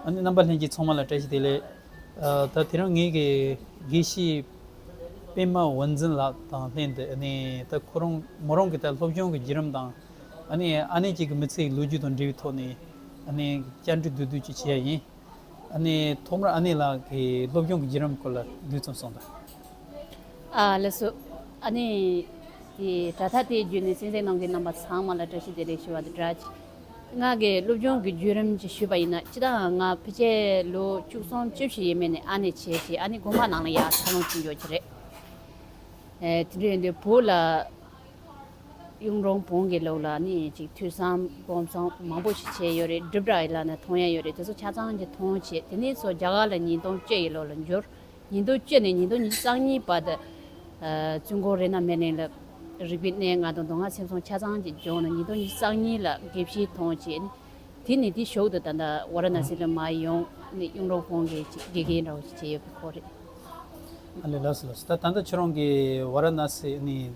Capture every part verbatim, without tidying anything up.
ཨ་ནི་རྣམ་པ་ལྷན་རྒྱས་ཚང་མ་ལ་བཀྲ་ཤིས་བདེ་ལེགས། ཨ། ད་དེ་རིང་ངེད་ཀྱི་དགེ་བཤེས་པད་མ་འོད་འཛིན་ལགས་དང་ལྷན་དུ། ཨ་ནི་ད་ཁོ་རང་མོ་རང་གི་ད་སློབ་སྦྱོང་གི་བརྒྱུད་རིམ་དང་། ཨ་ནི་ཨ་ནེ་གཅིག་གི་མི་ཚེའི་ལོ་རྒྱུས་དང་འབྲེལ་བའི་ཐོག་ནས། ཨ་ནི་བཅར་འདྲི་བསྡུས་བསྡུས་ཅིག་བྱེད་ཡ་ཡིན། ཨ་ནི་ཐོག་མར་ཨ་ནེ་ལགས་ཀྱི་སློབ་སྦྱོང་གི་བརྒྱུད་རིམ་སྐོར་ལ་བསྡུས་ཙམ་གསུངས་དང་། ཨ། ལགས་སོ། ཨ་ནི་དེ་དྲ་ཐག་དེའི་བརྒྱུད་ནས་གསན་གཟིགས་གནང་མཁན་རྣམ་པ་ཚང་མ་ལ་བཀྲ་ཤིས་བདེ་ལེགས་ཞུ་བ་དང་སྦྲགས། ང་གི་སློབ་སྦྱོང་གི་བརྒྱུད་རིམ་ཅིག་ཞུས་པ་ཡིན་ན། སྤྱིར་བཏང་ང་ཕལ་ཆེར་ལོ་བཅུ་གསུམ་བཅུ་བཞི་ཡས་མས་ནས་ཨ་ནེ་བྱས་བྱས། ཨ་ནི་དགོན་པ་ནང་ལ་ཡར་འཚར་ལོངས་བྱུང་ཡོད་ཀྱི་རེད། ཨེ། དེ་འདྲ་ཡིན་དུས་བོད་ལ་གཡུང་དྲུང་བོན་གྱི་ལུགས་ལ་ནི་ཅིག་ཐོས་བསམ་སྒོམ་གསུམ་མང་པོ་ཞིག་བྱས་ཡོད་རེད། སྒྲུབ་གྲྭ་ཡི་ལ་ནས་མཐོང་ཡ་ཡོད་རེད། དེ་ཚོ་ཆ་ཚང་ཅིག་མཐོང་བྱས། དེ་ནས་ཚུར་རྒྱ་གར་ལ་ཉིས་སྟོང་བཅུ་ཡི་ལོ་ལ་འབྱོར། ཉིས་སྟོང་བཅུ་ནས་ཉིས་སྟོང་ཉི་ཤུ་རྩ་གཉིས་བར་དུ། ཨ། བཙུན་དགོན་རཏྣ་སྨན་གླིང་ལ་རིག་པའི་གནས་ལྔ་དང་མདོ་སྔགས་སེམས་གསུམ་ཆ་ཚང་ཅིག་སྦྱངས་ནས། ཉིས་སྟོང་ཉི་ཤུ་རྩ་གཉིས་ལ་དགེ་བཤེས་མཐོང་བྱས། དེ་ནས་དེའི་གཞུག་ཏུ་ད་ལྟ་ཝཱ་ར་ཎ་སི་ལ་མར་ཡོང་ནས་གཡུང་དྲུང་བོན་གྱི་ཅིག་དགེ་རྒན་འདྲ་བོ་ཞིག་བྱས་ཡོད་པའི་སྐོར་རེད། ཨ་ལས། ལགས་སོ་ལགས་སོ། ད་ད་ལྟ་ཁྱོད་རང་གིས་ཝཱ་ར་ཎ་སི་ནས།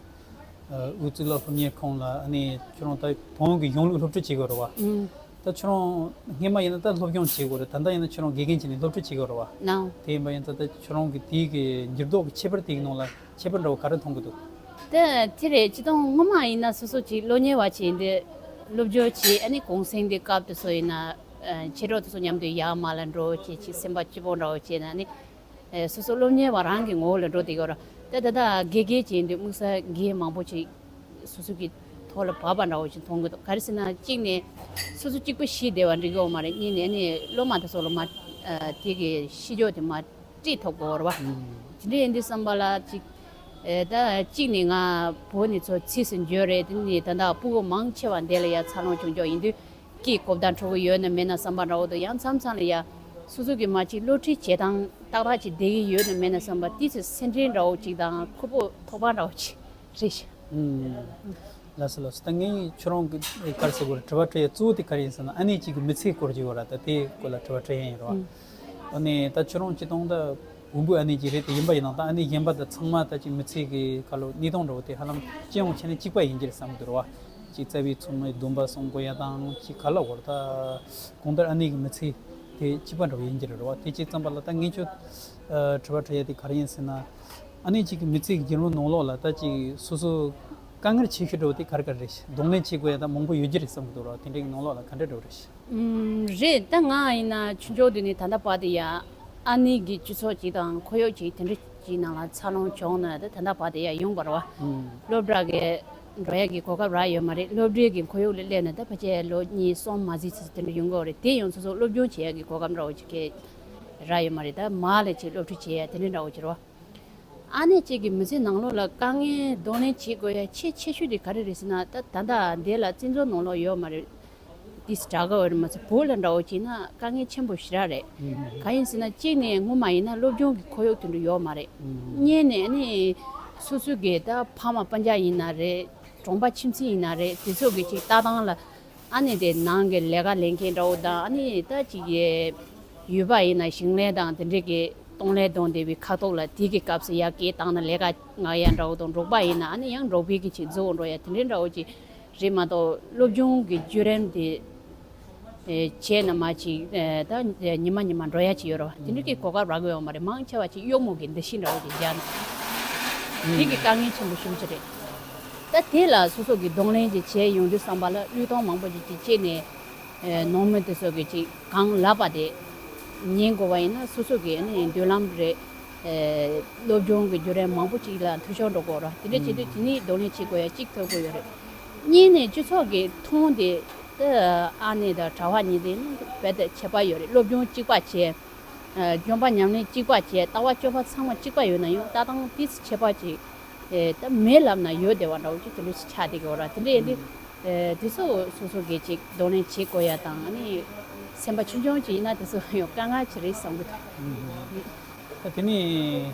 ཨ། དབུས་གཙུག་ལག་སློབ་གཉེར་ཁང་ལ། ཨ་ནི་ཁྱོད་རང་ད་བོན་གྱི་གཞུང་ལུགས་སློབ་ཁྲིད་བྱེད་དགོས་རེད་བ། ཨང་། ད་ཁྱོད་རང་སྔས་མ་ཡིན་ན་ད་སློབ་སྦྱོང་བྱེད་དགོས་རེད། ད་ལྟ་ཡིན་ན་ཁྱོད་རང་དགེ་རྒན་བྱས་ནས་སློབ་ཁྲིད་བྱེད་དགོས་རེད་བ། ནའོ། དེ་ཡིན་པ་ཡིན་ཙང་ད་ཁྱོད་རང་གི་དེའི་གི་འགྱུར་ལྡོག་གི་ཁྱད་པར། དེའི་ནང་ལ་ཁྱད་པར་འདྲ་བོ་ག་རེ་མཐོང་གི་འདུག་ད་དེ་རེད། སྤྱིར་བཏང་སྔོན་མ་ཡིན་ན་སོ་སོ་ཅིག་སློབ་གཉེར་བ་བྱས་འདི་སློབ་སྦྱོང་བྱས། ཨ་ནི་གུང་སེང་འདི་སྐབས་དེ་ཚོ་ཡིན་ན། ཨ། མཆེད་གྲོགས་དེ་ཚོ་མཉམ་དུ་ཡར་མར་ལ་འགྲོ་བྱས། ཅིག་སེམས་པ་སྐྱིད་པོ་འདྲ་བོ་བྱས་ནས། ཨ་ནི་ཨེ། སོ་སོ་སློབ་གཉེར་བ་རང་གི་ངོ་བོ་ལ་འགྲོ་བསྡད་ཡོད་རེད། ད་ད་ལྟ་དགེ་རྒན་བྱས་འདི་དམིགས་བསལ་འགན་མང་པོ་ཅིག་སོ་སོ་གི་ཐོག་ལ་བབས་པ་འདྲ་བོ་ཞིག་མཐོང་གི་འདུག་ག་རེ་ཟེར་ན། གཅིག་ནས་སོ་སོ་གཅིག་པུ་ཤེས་བསྡད་པ་འགྲིག་གི་ཡོད་མ་རེད། གཉིས་ནས་ཨ་ནི་སློབ་མ་དེ་ཚོ་ལ་མར། ཨ། དེ་གི་ཤེས་ཕྱོགས་དེ་མར་སྤྲད་ཐུབ་དགོས་རེད་བ། ཨང་། དེ་འདྲ་ཡིན་དུས་བསམ་པ་ལ་ཅིག་ཨེ། ད་གཅིག་ནས་ང་བོད་ནས་ཚུར་ཕྱིས་སུ་འབྱོར་རེད། དེ་ནས་ད་ལྟ་སྤུ་གུ་མང་ཆེ་བ་འདི་ལ་ཡར་འཚར་ལོངས་བྱུང་ཆོག་ཡིན་དུས། སྐད་གོ་བརྡ་འཕྲོད་ཀྱི་ཡོད་ན་མེད་ན་བསམ་པ་འདྲ་བོ་འདུག་ཡང་མཚམས་མཚམས་ལ་ཡ་སོ་སོ་གི་མར་ཅིག་སློབ་ཁྲིད་བྱེད་སྟངས་ཏག་ཏག་ཅིག་བསྡད་ཀྱི་ཡོད་ན་མེད་ན་བསམ་པ། དེ་ཚོ་སེམས་ཁྲལ་འདྲ་བོ་ཅིག་དང་ཁོ་པོ་དོགས་པ་འདྲ་བོ་ཅིག་རེད་ཤག་ཨུམ། ལགས་སོ་ལགས་སོ། ད་ངས་ཁྱོད་རང་གི་ག་རེ་ཟེར་དགོས་རེད། དྲི་བ་དྲི་ཡ་གཙོ་བོ་དེ་ག་རེ་ཡིན་ཟེར་ན། ཨ་ནེ་གཅིག་གི་མི་ཚེའི་སྐོར་ཅིག་ཡོད་ར། ད་དེའི་སྐོར་ལ་དྲི་བ་དྲི་ཡ་ཡིན་ར་བ། ཨུམ། ཨ་ནི་ད་ཁྱོད་རང་སྤྱིར་བཏང་ད་དབུལ་པོའི་ཨ་ནེ་ཅིག་རེད། དེ་ཡིན་པ་ཡིན་ནའང་ད་ཨ་ནེ་གཞན་པ་དང་ཚང་མ་ད་ཅིག་མི་ཚེ་གི་ག་ལོ་གནས་སྟངས་འདྲ་བོ་དེ་ཧ་ལམ་སྤྱི་ཡོངས་བྱས་ན་གཅིག་པ་ཡིན་གྱི་རེད་བསམ་གྱི་འདུག་ར་བ། ཅིག་རྩ་བའི་ཚོང་མི་སྡོམ་པ་སྲུང་དགོས་ཡ་དང་། ཅིག་ག་ལ་བར་ད་གང་ལྟར་ཨ་ནེ་གི་མི་ཚེ་དེ་གཅིག་པ་འདྲ་བོ་ཡིན་གྱི་རེད་ར་བ། དེ་བྱས་ཙམ་པ་ལ་ད་ངས་ཁྱོད་ཨ་དྲི་བ་དྲི་ཡ་དེ་ག་རེ་ཡིན་ཟེར་ན། ཨ་ནེ་གཅིག་གི་མི་ཚེ་གི་བརྒྱུད་རིམ་ནང་ལོགས་ལ་ད་ཅིག་སོ་སོ་དཀའ་ངལ་ཆེ་ཤོས་འདྲ་བོ་དེ་ག་རེ་ག་རེ་རེད། གདོང་ལེན་བྱེད་དགོས་ཡ་ད་མང་པོ་ཡོད་ཀྱི་རེད་བསམ་གྱི་འདུག་ར་བ། དེ་འདྲའི་གི་ནང་ལོགས་ལ་ག་འདྲ་འདྲ་བོ་རེད། ཨུམ། རེད། ད་ང་ཡིན་ན་ཆུང་ཆུང་དུས་ནས་ད་ལྟ་བར་དུ་ཡ་ཨ་ནེ་གི་སྤྱི་ཚོགས་ཅིག་དང་ཁོར་ཡུག་ཅིག་དེ་འདྲ་ཅིག་ནང་ལ་འཚར་ལོངས་བྱུང་ནས། ད་ད་ལྟ་བར་དུ་ཡ་ཡོང་བ་རེད་བ། ཨུམ། སློབ་གྲྭ་གི་འགྲོ་ཡ་གི་གོ་སྐབས་རག་ཡོད་མ་རེད། སློབ་གྲྭའི་གི་ཁོར་ཡུག་ལ་སླེབས་ནས་ད་ཕལ་ཆེར་ལོ་གཉིས་གསུམ་མ་ཟིན་ཙམ་དེ་འདྲ་ཡོང་གི་ཡོད་རེད། དེ་ཡང་སོ་སོ་སློབ་སྦྱོང་བྱེད་ཡ་གི་གོ་སྐབས་འདྲ་བོ་ཅིག་གི་རག་ཡོད་མ་རེད། ད་མར་ལ་ཅིག་སློབ་ཁྲིད་བྱེད་ཡ་དེ་འདྲ་འདྲ་བོ་ཅིག་རེད་བ། ཨ་ནེ་གཅིག་གི་མི་ཚེ་ནང་ལོགས་ལ་དཀའ་ངལ་གདོང་ལེན་བྱེད་དགོས་ཡ་ཆེས་ཆེ་ཤོས་དེ་ག་རེ་རེད་ཟེར་ན། ད་ད་ལྟ་འདི་ལ་བཙན་བྱོལ་ནང་ལོགས་ཡོད་མ་རེད། ཏིས་དྲག་ག་བར་མ་ཚད་བོད་ལ་འདྲ་བོ་བྱས་ན་དཀའ་ངལ་ཆེན་པོ་ཞེ་དྲག་རེད། ཨུམ། གང་ཡིན་ཟེར་ན། གཅིག་ནས་སྔོན་མ་ཡིན་ན་སློབ་སྦྱོང་གི་ཁོར་ཡུག་དེ་འདྲ་ཡོད་མ་རེད། ཨུམ། གཉིས་ནས་ཨ་ནི་སོ་སོ་གི་ད་ཕ་མ་སྤུན་ཀྱག་ཡིན་ན་རེད། གྲོང་པ་ཁྱིམ་མཚེས་ཡིན་ན་རེད། དེ་ཚོ་གི་ཅིག་ལྟ་སྟངས་ལ། ཨ་ནི་དེ་ནང་གི་ལས་ཀ་ལས་མཁན་འདྲ་བོ་དང་། ཨ་ནི་ད་ཅིག་ཡོད་པ་ཡིན་ན་ཞིང་ལས་དང་དེ་འདྲའི་གི་གཏོང་ལས་གཏོང་བསྡད་པའི་ཁ་ཐོག་ལ་དེ་གི་སྐབས་སུ་ཡར་སྐད་བཏང་ན་ལས་ཀ་མངགས་ཡ་འདྲ་བོ་དང་། འབྲོག་པ་ཡིན་ན་ཨ་ནི་ཡང་འབྲོག་པའི་གི་ཅིག་རྫི་བོ་འགྲོ་ཡ་དེ་འདྲའི་འདྲ་བོ་ཅིག་རེད་མ་གཏོགས། སློབ་སྦྱོང་གི་བརྒྱུད་རིམ་དེ་ཨེ་བྱས་ན་མར་ཅིག་ཨེ་ད་ཉི་མ་ཉི་མ་འགྲོ་ཡ་ཅིག་ཡོད་རེད་བ། དེ་འདྲའི་གི་གོ་སྐབས་རག་གི་ཡོད་མ་རེད། མང་ཆེ་བ་ཅིག་གཡོག་མོ་གི་འདུ་ཤེས་འདྲ་བོ་ཅིག་སྦྱར་ནས། དེ་གི་དཀའ་ངལ་ཆེན་པོ་ཤུགས་ཆེ་རེད། ད་དེ་ལ་སོ་སོ་གི་གདོང་ལེན་ཅིག་བྱས་ཡོང་དུས་བསམ་པ་ལ་བློས་གཏོང་མང་པོ་ཅིག་ཅིག་བྱས་ནས། ཨེ་ནང་མི་དེ་ཚོ་གི་ཅིག་གང་ལབ་པ་དེ་ཉན་དགོས་པ་ཡིན་ན། སོ་སོ་གི་ཨ་ནི་མདུན་ལམ་རེད། ཨེ་སློབ་སྦྱོང་གི་བརྒྱུད་རིམ་མང་པོ་ཅིག་ལ་འཐུས་ཤོར་འགྲོ་གི་ཡོད་རེད། དེ་འདྲ་བྱེད་དུས་དེ་ནི་གདོང་ལེན་བྱེད་དགོས་ཡ་གཅིག་ཐུབ་ཀྱི་ཡོད་རེད། གཉིས་ནས་སྤྱི་ཚོགས་ཀྱི་མཐོང་དེ། ད་ཨ་ནེ་དང་གྲྭ་པ་གཉིས་དེ་ནི་རྦད་དེ་ཁྱད་པར་ཡོད་རེད། སློབ་སྦྱོང་གཅིག་པ་བྱས། ཨ་སྦྱོང་པ་ཉམས་ལེན་གཅིག་པ་བྱས། ལྟ་བ་སྤྱོད་པ་ཚང་མ་གཅིག་པ་ཡོད་ན་ཡང་། ལྟ་སྟངས་ཏོག་ཙམ་ཁྱད་པར་ཅིག་ཨེ་ད་མེད་ལབ་ན་ཡོད་བསྡད་པ་འདྲ་བོ་ཅིག་དེ་འདྲ་ཞིག་ཆགས་བསྡད་ཀྱི་ཡོད་རེད། དེ་འདྲ་ཡིན་དུས། ཨེ་དེ་ཚོ་སོ་སོ་གིས་ཅིག་གདོང་ལེན་བྱེད་དགོས་ཡ་དང་། ཨ་ནི་སེམས་པ་ཆུང་ཆུང་ཅིག་ཡིན་ན་དེ་ཚོ་ཡང་དཀའ་ངལ་ཅིག་རེད་བསམ་གྱི་འདུག་ད་དེ་ནས་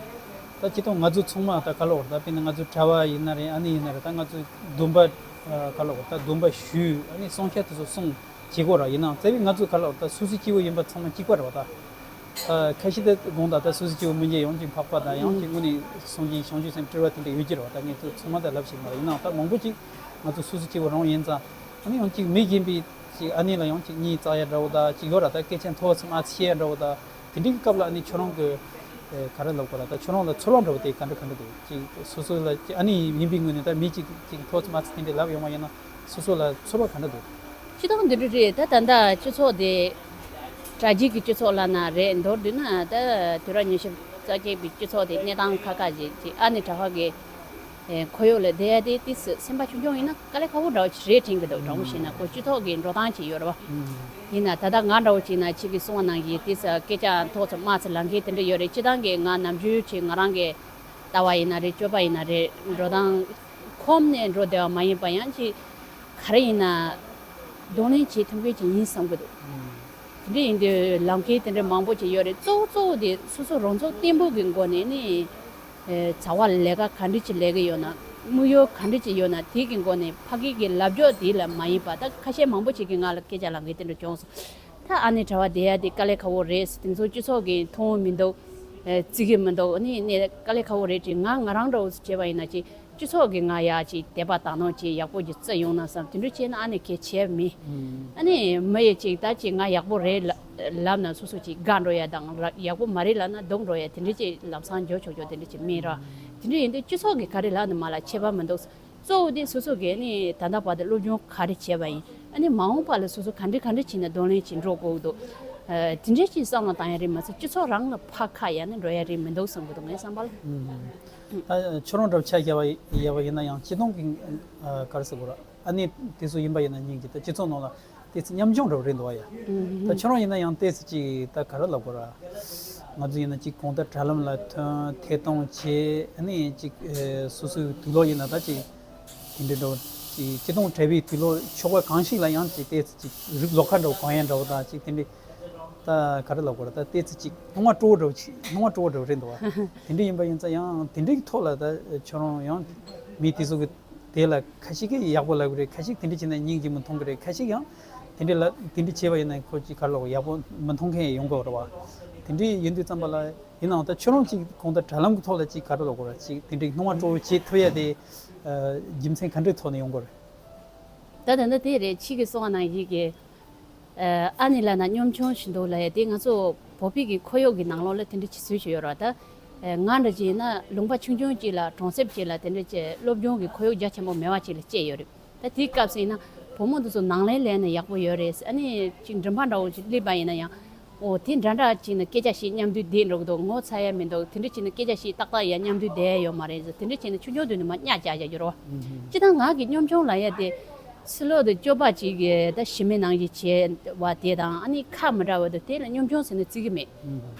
ད་སྤྱིར་བཏང་ང་ཚོ་ཚང་མ་ད་ག་ལབ་དགོས་རེད། ད་དཔེར་ན་ང་ཚོ་གྲྭ་པ་ཡིན་ན་རེད། ཨ་ནེ་ཡིན་ན་རེད། ད་ང་ཚོ་སྡོམ་པ་ཨ་ག་ལབ་དགོས་རེད། ད་སྡོམ་པ་ཞུས། ཨ་ནི་བསྲུང་བྱ་དེ་ཚོ་བསྲུང་བྱེད་དགོས་ར། ཡིན་ནའང་རྩ་བའི་ང་ཚོ་ག་ལབ་དགོས་རེད། ད་སོ་སོའི་སྐྱེ་བོ་ཡིན་པ་ཚང་མ་གཅིག་པ་རེད་བ། ད་ད་ཁ་ཤས་ད་དགོངས་དག་ད་སོ་སོའི་སྐྱེ་བོ་མི་འཇིགས། ཡང་ཅིག་འཕགས་པ་དང་། ཡང་ཅིག་དངོས་གནས་སངས་རྒྱས་བྱང་ཆུབ་སེམས་སྤྲུལ་པ་དེ་འདྲ་ཡོད་ཀྱི་རེད་བ། ད་ངས་ཚོ་ཚང་མ་ད་ལབ་ཤེས་མ་རེད། ཡིན་ནའང་ད་མང་པོ་ཅིག་ང་ཚོ་སོ་སོའི་སྐྱེ་བོ་རང་ཡིན་ཙང་། ཨ་ནི་ཡང་ཅིག་མི་གཞན་པའི་ ཅིག་ཨ་ནེ་ལ་ཡང་ཅིག་གཉིད་བཙག་ཡ་འདྲ་བོ་དང་ཅིག་ཡོད་ར། ད་སྐད་ཆ་མཐོ་ཙམ་ཨ་ཙི་བཤད་ཡ་འདྲ་བོ་དང་དེ་འདྲའི་གི་སྐབས་ལ་ཨ་ནེ་ཁྱོད་རང་གི་ཨེ་ག་རེ་ལབ་དགོས་ར། ད་ཁྱོད་རང་ལ་ཚོར་བ་འདྲ་བོ་དེ་ག་འདྲ་ག་འདྲ་འདུག་ཅིག་སོ་སོ་ལ་ཅིག་ཨ་ནེ་ཡིན་པའི་ངོས་ནས་ད་མི་ཅིག་ཅིག་མཐོ་ཙམ་ཨ་ཙི་དེ་འདྲའི་ལབ་ཡོང་བ་ཡིན་ན་སོ་སོ་ལ་ཚོར་བ་ག་འདྲ་འདུག་སྤྱི་བཏང་འདི་འདྲ་རེད། ད་ད་ལྟ་སྤྱི་ཚོགས་དེ་དྲ་རྒྱའི་གི་སྤྱི་ཚོགས་ལབ་ན་རེད། མདོར་བསྡུས་ན་ད་དུས་རབས་ཉི་ཤུ་རྩ་གཅིག་པའི་སྤྱི་ཚོགས་དེ་གནས་སྟངས་ཁག་ཁག་ཅིག་ཅིག་ཨ་ནེ་གྲྭ་པ་གི་ཨེ་ཁོར་ཡུག་ལ་བསྡད་ཡ་དེ་ཏོག་ཙམ་སེམས་པ་ཆུང་ཆུང་ཡིན་ན་དཀའ་ལས་ཁག་པོ་འདྲ་བོ་ཞིག་རེད་དྲན་གྱི་འདུག་དྲང་པོ་བཤད་ན་ཁོ་སྤྱི་ཚོགས་ཀྱི་འགྲོ་སྟངས་ཅིག་ཡོད་རེད་བ། ཡིན་ན་ད་ལྟ་ང་འདྲ་བོ་བྱས་ན་ཁྱེད་ཀྱིས་གསུངས་པ་ནང་བཞིན་ཏོག་ཙམ་སྐད་ཆ་མཐོ་ཙམ་དམའ་ཙམ་ལབ་མཁན་དེ་འདྲ་ཡོད་རེད། སྤྱིར་བཏང་གི་ང་ནམ་རྒྱུན་ཅིག་ང་རང་གི་ལྟ་བ་ཡིན་ན་རེད། སྤྱོད་པ་ཡིན་ན་རེད། འགྲོ་སྟངས་ཁོམ་ནས་འགྲོ་བསྡད་པ་མ་ཡིན་པ་ཡང་ཅིག་ག་རེ་ཡིན་ན་གདོང་ལེན་བྱེད་ཐུབ་མཁན་ཅིག་ཡིན་བསམ་གྱི་འདུག་དེ་འདྲ་ཡིན་དུས་ལབ་མཁན་དེ་འདྲ་མང་པོ་ཅིག་ཡོད་རེད། གཙོ་བོ་གཙོ་བོ་དེ་སོ་སོ་རང་ཚུགས་བརྟན་པོ་གི་སྒོ་ནས་ནི། ཨེ། བྱ་བ་ལས་ཀ་ག་འདྲ་ཅིག་ལས་ཀྱི་ཡོད་ན། དམིགས་ཡུལ་ག་འདྲ་ཅིག་ཡོད་ན། དེ་གི་སྒོ་ནས་ཕ་གི་གི་ལབ་ཕྱོགས་དེ་ལ་མ་ཡིན་པ། ད་ཁ་ཤས་མང་པོ་ཅིག་གིས་ང་ལ་སྐད་ཆ་ལབ་མཁན་དེ་འདྲ་བྱུང་སོང་། ད་ཨ་ནེ་གྲྭ་པ་བསྡད་ཡ་དེ་དཀའ་ལས་ཁག་པོ་རེད། དེ་ཚོ་སྤྱི་ཚོགས་ཀྱིས་མཐོང་གི་མི་འདུག་ཨེ། བརྩི་གི་མི་འདུག་ཨ་ནི་ནས་དཀའ་ལས་ཁག་པོ་རེད་དྲན། ང་ང་རང་འདྲ་བོ་བྱས་པ་ཡིན་ན་ཅིག་སྤྱི་ཚོགས་ཀྱིས་ང་ཡ་ཅིག་དད་པ་དག་སྣང་ཅིག་ཡག་པོ་ཅིག་བརྩི་ཡོང་ན་བསམ། དེ་འདྲ་བྱས་ན་ཨ་ནེ་གལ་ཆེ་མིན། ཨ་ནི་མི་ཡི་ཅིག་ད་ཅིག་ང་ཡག་པོ་རེད་ལབ་ན་སོ་སོ་ཅིག་དགའ་འགྲོ་ཡ་དང་། ཡག་པོ་མ་རེད་ལབ་ན་སྡུག་འགྲོ་ཡ་དེ་འདྲ་ཅིག་ལམ་སང་འགྱོ་ཆོག་ཆོག་དེ་འདྲ་ཅིག་མིན་ར། དེ་འདྲ་ཡིན་དུས་སྤྱི་ཚོགས་ཀྱིས་ག་རེ་ལབ་ན་མ་ལབ་ཁྱད་པར་མི་འདུག་གཙོ་བོ་དེ་སོ་སོ་གིས་ནི་ད་ལྟ་བར་དུ་སློབ་སྦྱོང་ག་རེ་བྱས་པ་ཡིན། ཨ་ནི་མ་འོངས་པ་ལ་སོ་སོ་ག་འདྲ་ག་འདྲ་བྱས་ནས་གདོང་ལེན་བྱེད་འགྲོ་དགོས་འདུག་ཨ། དེ་འདྲ་ཅིག་བསམ་བློ་བཏང་ཡ་རེད་མ་ཟད། སྤྱི་ཚོགས་རང་ལ་ཕར་ཁ་གཡར་ནས་འགྲོ་ཡ་རེད་མི་འདུག་བསམ་གི་འདུག་ངའི་བསམ་པ་ལ། ད་ཁྱོད་རང་འདྲ་བོ་ཆ་བཞག་པ་ཡིན་ན་ཡང་སྤྱིར་བཏང་གི་ཨ། ག་རེ་ཟེར་དགོས་ར། ཨ་ནི་དེ་ཚོ་ཡིན་པ་ཡིན་ན་སྙིང་རྗེ། ད་སྤྱི་ཚོགས་ནང་ལ་ཏོག་ཙམ་ཉམ་ཆུང་འདྲ་བོ་རེད་འདུག་ཨ་ཡ། ད་ཁྱོད་རང་ཡིན་ན་ཡང་ཏོག་ཙམ་ཅིག་ད་ག་རེ་ལབ་དགོས་ར། ང་ཚོ་ཡིན་ན་ཅིག་གང་ལྟར་དྲ་ལམ་ལ་ཐོན། ཐད་གཏོང་བྱས། ཨ་ནི་ཅིག་ཨེ། སོ་སོའི་དུག་ལོག་ཡིན་ན་ད་ཅིག་དེ་འདྲ་འདྲ་བོ་ཅིག་སྤྱི་སྟོང་བྲལ་བའི་དུག་ལོག་ཕྱོགས་པ་གང་ཞིག་ལ་ཡང་ཅིག་ཏོག་ཙམ་ཅིག་རུག་ལོག་ཁ་འདྲ་བོ་གང་ཡང་འདྲ་བོ་དང་ཅིག་དེ་འདྲའི་ད་ག་རེ་ལབ་དགོས་ར། ད་ཏོག་ཙམ་ཅིག་སྣང་བ་སྤྲོ་བོ་འདྲ་བོ་ཅིག་སྣང་བ་སྤྲོ་བོ་འདྲ་བོ་རེད་འདུག་བ། དེ་འདྲ་ཡིན་པ་ཡིན་ཙང་ཡང་དེ་འདྲའི་ཐོག་ལ་ད་ཁྱོད་རང་ཡང་མི་དེ་ཚོ་གི་དེ་ལ་ཁ་ཤས་ཀྱིས་ཡག་པོ་ལབ་གི་རེད། ཁ་ཤས་དེ་འདྲ་བྱས་ན་སྙིང་རྗེ་མི་མཐོང་གི་རེད། ཁ་ཤས་ཡང་དེ་འདྲ་ལ་དེ་འདྲ་བྱས་པ་ཡིན་ན་ཁོ་ཅིག་ག་རེ་ལབ་དགོས། ཡག་པོ་མི་མཐོང་མཁན་ཡོང་གི་རེད་བ། དེ་འདྲ་ཡིན་དུས་ཙམ་པ་ལ་ཡིན་ནའང་ད་ཁྱོད་རང་ཅིག་གང་ལྟར་དྲ་ལམ་གྱི་ཐོག་ལ་ཅིག་ག་རེ་ལབ་དགོས་ར། ཅིག་དེ་འདྲའི་སྣང་བ་སྤྲོ་བོ་བྱེད་ཐུབ་ཡ་དེ་ཨ། རྒྱུ་མཚན་ག་འདྲའི་ཐོག་ནས་ཡོང་གི་རེད། ད་ད་ནི་དེ་རེད། ཁྱེད་ཀྱིས་གསུངས་པ་ནང་བཞིན་གྱི། ཨ་ནི་ལབ་ན་གཉོམ་ཆུང་ཞིག་འདུག་ལབ་ཡ་དེ་ང་ཚོ་བོད་པའི་གི་ཁོར་ཡུག་གི་ནང་ལོགས་ལ་དེ་འདྲ་ཅིག་བཟོས་བཞག་ཡོད་རེད་བ། ད་ང་འདྲ་ཅིག་ཡིན་ན་ལུང་པ་ཆུང་ཆུང་ཅིག་ལ་གྲོང་གསེབ་ཅིག་ལ་དེ་འདྲ་ཅིག་སློབ་སྦྱོང་གི་ཁོར་ཡུག་རྒྱ་ཆེན་པོ་མེད་པ་ཅིག་ལ་སྐྱེས་ཡོད་རེད། ད་དེའི་སྐབས་སུ་ཡིན་ན་བུ་མོ་འདི་ཚོ་ནང་ལས་ལས་ན་ཡག་པོ་ཡོད་རེད། ཨ་ནི་ཅིག་མགྲིན་པ་འདྲ་བོ་ཅིག་སླེབས་པ་ཡིན་ན་ཡང་། འོ་དེ་འདྲ་འདྲ་ཅིག་ནི་སྐད་ཆ་བཤད་མཉམ་དུ་བསྡད་འགྲོ་གི་འདུག་ངོ་ཚ་ཡ་མི་འདུག་དེ་འདྲ་བྱས་ནས་སྐད་ཆ་བཤད་ཏག་ཏག་ཡ་མཉམ་དུ་བསྡད་ཡ་ཡོད་མ་རེད་ཟེར། དེ་འདྲ་བྱས་ནས་ཆུང་ཆུང་དུས་ནས་མར་གཉའ་བཅག་བཞག་རྒྱུ་རེད་བ། ཨུ་ཧུ། སྤྱིར་བཏང་ང་གི་གཉོམ་ཆུང་ལབ་ཡ་དེ་ཕྱི་ལོགས་དུ་སྤྱོད་པ་ཅིག་གི་ད་ཞི་མི་ནང་བཞིན་བྱས་པ་དེ་དང་། ཨ་ནི་ཁ་མི་འདྲ་བ་དེ་དེ་ལ་གཉོམ་ཆུང་ཟེར་ནས་བརྩི་གི་མེད།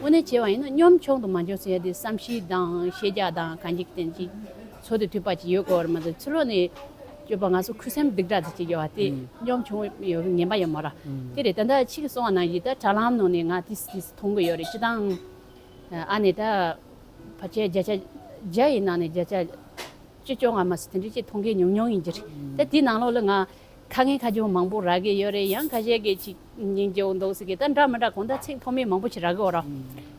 ཨུ་ཧུ། དངོས་གནས་བྱས་པ་ཡིན་ན་གཉོམ་ཆུང་དང་མ་ཆུང་ཟེར་ཡ་དེ་བསམ་ཤེས་དང་ཤེས་རྒྱ་དང་གང་ཅིག་དེ་ཅིག་ཚོ་དེ་མཐུན་པ་ཅིག་ཡོད་དགོས་རེད་མ་གཏོགས་ཕྱི་ལོགས་ནས་སྤྱོད་པ་ང་ཚོ་ཁུ་སིམ་སྡུག་དྲགས་དེ་ཅིག་ཡོད་པ་དེ། ཨུ། གཉོམ་ཆུང་ཡོད་པའི་ངན་པ་ཡོད་མ་རེད། ཨུ། དེ་རེད། ད་ལྟ་ཁྱེད་ཀྱིས་གསུངས་པ་ནང་བཞིན་ད་དྲ་ལམ་ནང་ནས་ང་དེ་དེ་མཐོང་གི་ཡོད་རེད། སྤྱིར་བཏང་ཨ་ནི་ད་ཕལ་ཆེར་བརྒྱ་ཆ་བརྒྱ་ཡི་ནང་ནས་བརྒྱ་ཆ་བཅུ་བཅོ་ལྔ་མ་ཟད་དེ་འདྲ་ཅིག་མཐོང་མཁན་ཉུང་ཉུང་ཡིན་གྱི་རེད། ད་དེའི་ནང་ལོགས་ལ་ང་ཁ་ངན་ཁ་རྒྱུན་མང་པོ་རག་གི་ཡོད་རེད། ཡང་ཁ་ཤས་ཀྱིས་ཅིག་སྙིང་རྗེ་པོ་འདུག་ཟེར་གི། ད་འདྲ་མི་འདྲ་གང་ལྟར་ཚིག་མཐོ་དམན་མང་པོ་ཅིག་རག་གི་ཡོད་རེད།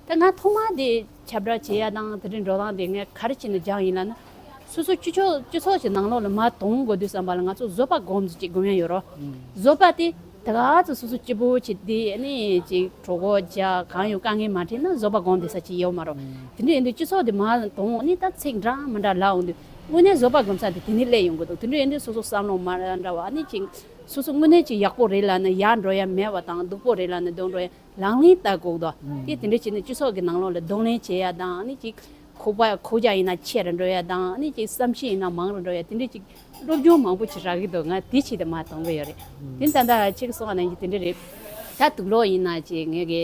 ད་ང་ཐོག་མ་དེ་ཁྱབ་བསྒྲགས་བྱེད་ཡ་དང་དེ་འདྲའི་འགྲོ་སྟངས་དེ་ངས་ག་རེ་བྱས་ནས་སྦྱངས་ཡིན་ལབ་ན། སོ་སོ་སྤྱི་ཚོགས་སྤྱི་ཚོགས་ཀྱི་ནང་ལོགས་ལ་མར་གཏོང་དགོས་དུས་ཙམ་པ་ལ་ང་ཚོ་བཟོད་པ་སྒོམ་ཅིག་སྒོམ་ཡ་ཡོད་རེད། བཟོད་པ་དེ་ད་ག་ཚོད་སོ་སོ་སྐྱིད་པོ་བྱེད་དེ། ཨ་ནི་ཅིག་གྲོད་ཁོག་རྒྱགས་གང་ཡོད་དཀའ་ངལ་མ་འཕྲད་ན་བཟོད་པ་སྒོམ་བསྡད་ས་ཅིག་ཡོད་མ་རེད། དེ་འདྲ་ཡིན་དུས་སྤྱི་ཚོགས་དེ་མར་གཏོང་། ཨ་ནི་ད་ཚིག་འདྲ་མི་འདྲ་ལབ་འོང་དུས་དངོས་གནས་བཟོད་པ་སྒོམ་ས་དེ་དེ་ནས་སླེབས་ཡོང་གི་འདུག་དེ་འདྲ་ཡིན་དུས་སོ་སོ་བསམ་བློ་མ་འདྲ་བ། ཨ་ནི་ཅིག་སོ་སོ་དངོས་གནས་ཅིག་ཡག་པོ་རེད་ལབ་ན་ཡར་འགྲོ་ཡ་མེད་པ་དང་། སྡུག་པོ་རེད་ལབ་ན་སྡུག་འགྲོ་ཡ། ལག་ལེན་བསྟར་དགོས་འདུག་དེ་དེ་འདྲ་བྱས་ནས་སྤྱི་ཚོགས་ཀྱི་ནང་ལོགས་ལ་གདོང་ལེན་བྱེད་ཡ་དང་། ཨ་ནི་ཅིག་ཁོག་པ་ཁོག་རྒྱ་ཡིན་ན་ཆེ་རུ་འགྲོ་ཡ་དང་། ཨ་ནི་ཅིག་བསམ་ཤེས་ཡིན་ན་མང་རུ་འགྲོ་ཡ། དེ་འདྲ་ཅིག་སློབ་སྦྱོང་མང་པོ་ཅིག་རག་གི་འདུག་ང་དེ་ཆེད་དུ་མར་གཏོང་གི་ཡོད་རེད། དེ་ད་ལྟ་ཁྱེད་ཀྱིས་གསུངས་པ་ནང་བཞིན་དེ་འདྲ་རེད། ད་དུག་ལོག་ཡིན་ན་ཅིག་ངས་གི་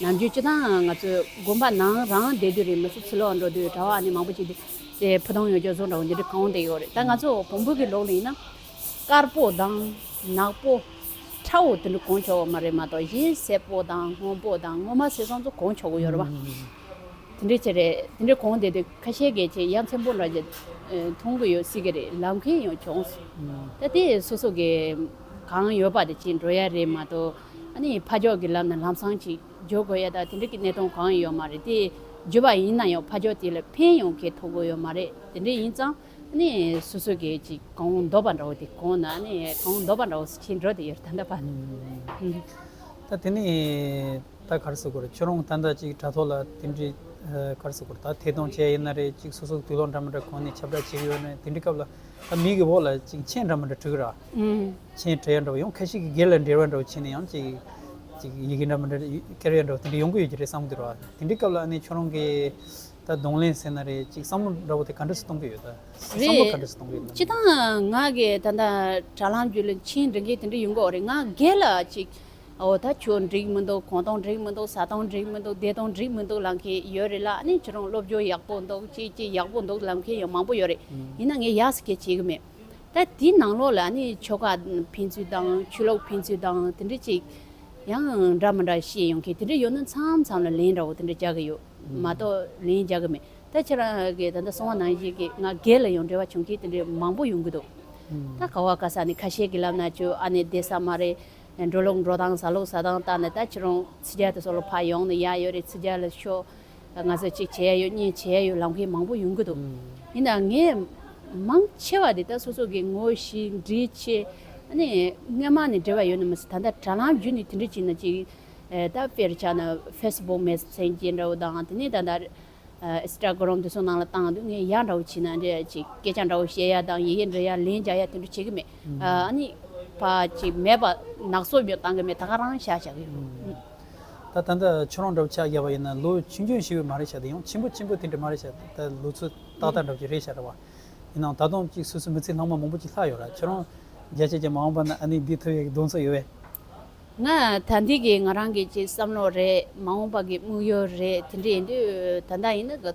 ནམ་རྒྱུན་སྤྱིར་བཏང་ང་ཚོའི་དགོན་པ་ནང་རང་བསྡད་དུས་རེད་མ་གཏོགས་ཕྱི་ལོགས་འགྲོ་དུས་གྲྭ་པ་ཨ་ནི་མང་པོ་ཅིག་དེ་ཕུ་ཐང་ཡོད་ཅོག་བཟོ་འདྲ་བོ་འདི་འདྲ་གང་བསྡད་ཡོད་རེད། ད་ང་ཚོ་བོན་པོ་གི་ལུགས་ལ་ཡིན་ན། དཀར་པོ་དང་ནག་པོ། ཁྲ་བོ་དེ་འདྲ་གོན་ཆོག་གི་མ་རེད་མ་གཏོགས། གཞན་སེར་པོ་དང་སྔོན་པོ་དང་སྔོ་དམར་སེར་གསུམ་ཚོ་གོན་ཆོག་གི་ཡོད་རེད་བ། དེ་འདྲ་ཅིག་རེད། དེ་འདྲ་གོན་བསྡད་དུས་ཁ་ཤས་ཀྱིས་ཅིག་ཡ་མཚན་པོ་འདྲ་ཅིག་མཐོང་གི་ཡོད་སྲིད་ཀྱི་རེད་ལབ་མཁན་ཡང་བྱུང་སོང་། ད་དེ་སོ་སོ་གི་གང་ཡོད་པ་དེ་བྱས་འགྲོ་ཡ་རེད་མ་གཏོགས། ཨ་ནི་ཕར་ཕྱོགས་ཀྱི་ལམ་ནས་ལམ་སང་ཅིག་འགྱོ་དགོས་ཡ་ད་དེ་འདྲ་གི་གནས་སྟངས་གང་ཡང་ཡོད་མ་རེད། དེ་ བརྗོད་པ་ཡིན་ན་ཡང་ཕ་ཇོ་དེ་ལ་ཕན་ཡོང་མཁན་ཐོབ་གི་ཡོད་མ་རེད། དེ་འདྲ་ཡིན་ཙང་ནི་སོ་སོ་གི་ཅིག་གང་འདོད་པ་འདྲ་བོ་དེ་གང་ན་ནི་གང་འདོད་པ་འདྲ་བོ་ཕྱིན་འགྲོ་དེ་ཡོད་ད་ལྟ་བར། ད་དེ་ནི་ད་ག་རེ་ཟེར་དགོས་རེད། ཁྱོད་རང་ད་ལྟ་ཅིག་དྲ་ཐོག་ལ་དེ་འདྲའི་ག་རེ་ཟེར་དགོས་རེད། ད་ཐད་གཏོང་བྱས་ཡིན་ན་རེད། ཅིག་སོ་སོ་དུག་སློག་འདྲ་མི་འདྲ་གོན་ནས་ཁྱབ་བསྒྲགས་བྱེད་ཀྱི་ཡོད་ན་དེ་འདྲའི་སྐབས་ལ་ད་མིག་གི་འོག་ལ་ཅིག་མཆན་འདྲ་མི་འདྲ་བྲིས་ཀྱི་ར། མཆན་བྲིས་ཡ་འདྲ་བོ་ཡང་ཁ་ཤས་ཀྱི་སྒེར་ལ་འབྲེལ་བ་འདྲ་བོ་བྱས་ནས་ཡང་ཅིག་ཅིག་ཡི་གེ་འདྲ་མི་འདྲ་བསྐྱལ་ཡ་འདྲ་བོ་དེ་འདྲ་ཡོང་གི་ཡོད་ཀྱི་རེད་བསམ་གྱི་འདུག་ར། དེ་འདྲའི་སྐབས་ལ་ཨ་ནི་ཁྱོད་རང་གིས་ད་གདོང་ལེན་ཟེར་ན་རེད། ཅིག་བསམ་བློ་འདྲ་བོ་དེ་ག་འདྲ་སེ་གཏོང་གི་ཡོད་ད། བསམ་བློ་ག་འདྲ་སེ་གཏོང་གི་ཡོད་ད། སྤྱིར་བཏང་ང་གི་ད་ལྟ་དྲ་ལམ་བརྒྱུད་ལ་མཆན་འབྲི་མཁན་དེ་འདྲ་ཡོང་གི་ཡོད་རེད། ང་སྒེར་ལ་ཅིག་འོ་ད་ཁྱོད་འགྲིག་མི་འདུག་གོང་སྟོང་འགྲིག་མི་འདུག་ས་སྟོང་འགྲིག་མི་འདུག་སྡེ་སྟོང་འགྲིག་མི་འདུག་ལབ་མཁན་ཡོད་རེད་ལ། ཨ་ནི་ཁྱོད་རང་སློབ་སྦྱོང་ཡག་པོ་འདུག་ཅིག་ཅིག་ཡག་པོ་འདུག་ལབ་མཁན་ཡང་མང་པོ་ཡོད་རེད། ཡིན་ན་ངས་ཡག་སེ་སྐད་ཆ་བྱེད་ཀྱི་མེད། ད་དེའི་ནང་ལོགས་ལ་ཨ་ནི་ཆོལ་ཁ་ཕན་ཚུན་དང་ཆོས་ལུགས་ཕན་ཚུན་དང་དེ་འདྲ་ཅིག་ཡང་འདྲ་མི་འདྲ་བཤད་ཡོང་མཁན་དེ་འདྲ་ཡོད་ན་མཚམས་མཚམས་ལ་ལན་འདྲ་བོ་དེ་འདྲ་རྒྱག་གི་ཡོད་མ་གཏོགས་ལན་རྒྱག་གི་མེད། ད་ཁྱེད་རང་གིས་ད་ལྟ་གསུངས་པ་ནང་བཞིན་གྱི་ང་སྒེར་ལ་ཡང་འབྲེལ་བ་བྱུང་མཁན་དེ་འདྲ་མང་པོ་ཡོང་གི་འདུག་ད་ག་བ་ག་ས་ནས་ཁ་ཤས་ཀྱིས་ལབ་ན་ཁྱོད་ཨ་ནི་བསྡད་ས་མ་རེད། འགྲོ་ལུགས་འགྲོ་སྟངས་ཟ་ལུགས་ཟ་སྟངས་ལྟ་ན་ད་ཁྱེད་རང་ཕྱི་རྒྱལ་དུ་སོགས་ལ་ཕར་ཡོང་ནས་ཡར་ཡོད་རེད། ཕྱི་རྒྱལ་ལ་ཤོག་ང་ཚོ་གཅིག་བྱས་ཡོད་གཉིས་བྱས་ཡོད་ལབ་མཁན་མང་པོ་ཡོང་གི་འདུག་ཡིན་ན་ངས་མང་ཆེ་བ་དེ་ད་སོ་སོ་གི་ངོ་ཤེས་འདྲིས་ཆེ། ཨ་ནི་སྔ་མ་ནས་འབྲེལ་བ་ཡོད་ན་མི་སྲིད། ད་ལྟ་དྲ་ལམ་བརྒྱུད་ནས་དེ་འདྲ་བྱས་ན་ཅིག་ད་དཔེར་ཆ་ན་ཕེ་སི་བུག་མེ་སེན་ཇར་འདྲ་བོ་དང་དེ་ནས་ད་ལྟ་ཨིན་སི་ཊ་གྷི་རམ་དེ་ཚོ་ནང་ལ་བཏང་དུས་ངས་ཡག་འདྲ་བོ་བྱས་ན་འདྲ་ཅིག་སྐད་ཆ་འདྲ་བོ་བཤད་ཡ་དང་ཡི་གེ་འབྲི་ཡ་ལན་རྒྱག་ཡ་དེ་འདྲ་བྱེད་ཀྱི་མེད། ཨ་ནི་ཕར་ཅིག་མེད་པ་ནག་སོ་ཡོད་བཏང་གི་མེད། ད་ག་རང་བཞག་བཞག་གི་ཡོད། ད་ད་ལྟ་ཁྱོད་རང་འདྲ་བོ་ཆ་བཞག་པ་ཡིན་ན་ལོ་ཆུང་ཆུང་ཞིག་མ་རེད་ཤག་དེ་ཡང་ཆེན་པོ་ཆེན་པོ་དེ་འདྲ་མ་རེད་ཤག་ད་ལོ་ཚོད་ཏག་ཏག་འདྲ་བོ་ཅིག་རེད་ཤག་རེད་བ། ཡིན་ནའང་ད་དུང་ཅིག་སོ་སོའི་མི་ཚེ་ནང་མ་མང་པོ་ཅིག་ལྷག་ཡོད་ར། ཁྱོད་རང་བརྒྱ་ཆ་བརྒྱ་མ་འོངས་པ་ན་ཨ་ནི་འདི་ཐུབ་ཡག་གི་གདེང་ཚོད་ཡོད་པས། ང་ད་འདི་གི་ང་རང་གི་ཅིག་བསམ་བློ་རེད། མ་འོངས་པ་གི་དམིགས་ཡུལ་རེད། དེ་འདྲ་ཡིན་དུས་ད་ལྟ་ཡིན་ན་གི་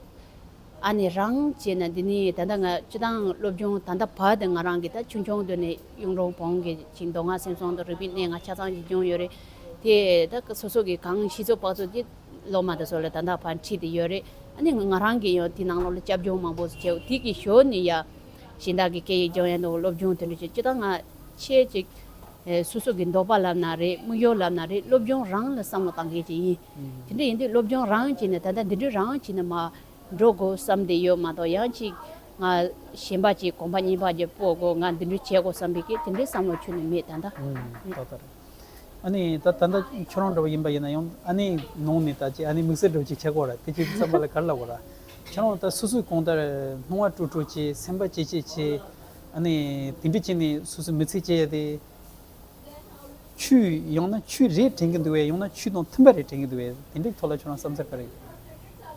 ཨ་ནི་རང་བྱས་ན་འདི་ནི་ད་ལྟ་ང་སྤྱི་བཏང་སློབ་སྦྱོང་ད་ལྟ་བར་དུ་ང་རང་གི་ད་ཆུང་ཆུང་དུས་ནས་གཡུང་དྲུང་བོན་གྱི་ཅིག་མདོ་སྔགས་སེམས་གསུམ་དང་རིག་པའི་གནས་ལྔ་ཆ་ཚང་ཞིག་སྦྱོང་ཡོད་རེད། དེ་ད་སོ་སོ་གི་གང་ཤེས་ཚོད་དཔག་ཚོད་དེ་སློབ་མ་དང་སོགས་ལ་ད་ལྟ་བར་ཁྲིད་དེ་ཡོད་རེད། ཨ་ནི་ང་རང་གིས་ཡང་དེ་ནང་ལོགས་ལ་སྐྱབས་སྦྱོང་མང་པོ་ཞིག་བྱས། དེ་གི་ཞོར་ནས་ཡ་གཞན་དག་གི་སྐད་ཡིག་སྦྱོང་ཡ་འདུག་སློབ་སྦྱོང་དེ་འདྲ་བྱས། སྤྱི་བཏང་ང་ཆེས་ཅིག་ཨེ་སོ་སོ་གི་འདོད་པ་ལབ་ན་རེད། དམིགས་ཡུལ་ལབ་ན་རེད། སློབ་སྦྱོང་རང་ལ་བསམ་བློ་བཏང་མཁན་ཅིག་ཡིན། དེ་འདྲ་ཡིན་དུས་སློབ་སྦྱོང་རང་བྱས་ནས་ད་ལྟ་འདི་འདྲ་རང་བྱས་ནས་མར་འགྲོ་དགོས་བསམ་བསྡད་ཡོད་མ་གཏོགས་ཡང་ཅིག་ང་གཞན་པ་ཅིག་གོམ་པ་གཉིས་པ་ཅིག་སྤོ་དགོས། ང་འདི་འདྲ་བྱེད་དགོས་བསམ་པའི་སྐད་དེ་འདྲའི་བསམ་བློ་ཁྱོན་ནས་མེད་ད་ལྟ། ཨུམ། ཏག་ཏག་རེད། ཨ་ནི་ད་ད་ལྟ་ཁྱོད་རང་འདྲ་བོ་ཡིན་པ་ཡིན་ན་ཡང་ཨ་ནི་ནང་ནས་ད་ཅིག་ཨ་ནི་དམིགས་བསལ་འདྲ་བོ་ཅིག་བྱེད་དགོས་ར། དེ་ཅིག་བསམ་པ་ལ་ག་རེ་ལབ་དགོས་ར། ཁྱོད་རང་ད་སོ་སོའི་གང་ལྟར་སྣང་བ་སྤྲོ་སྤྲོ་བྱེད། སེམས་པ་སྐྱིད་སྐྱིད་བྱེད། ཨ་ནི་དེ་འདྲ་བྱས་ནས་སོ་སོའི་མི་ཚེ་སྐྱེལ་ཡ་དེ། ཆོས་ཡང་ན་ཆོས་རེད་དྲན་གྱི་འདུག་བས། ཡང་ན་ཆོས་དང་མཐུན་པ་རེད་དྲན་གྱི་འདུག་བས། དེ་འདྲའི་ཐོག་ལ་ཁྱོད་རང་བསམ་ཚུལ་ག་རེ་ཡོད།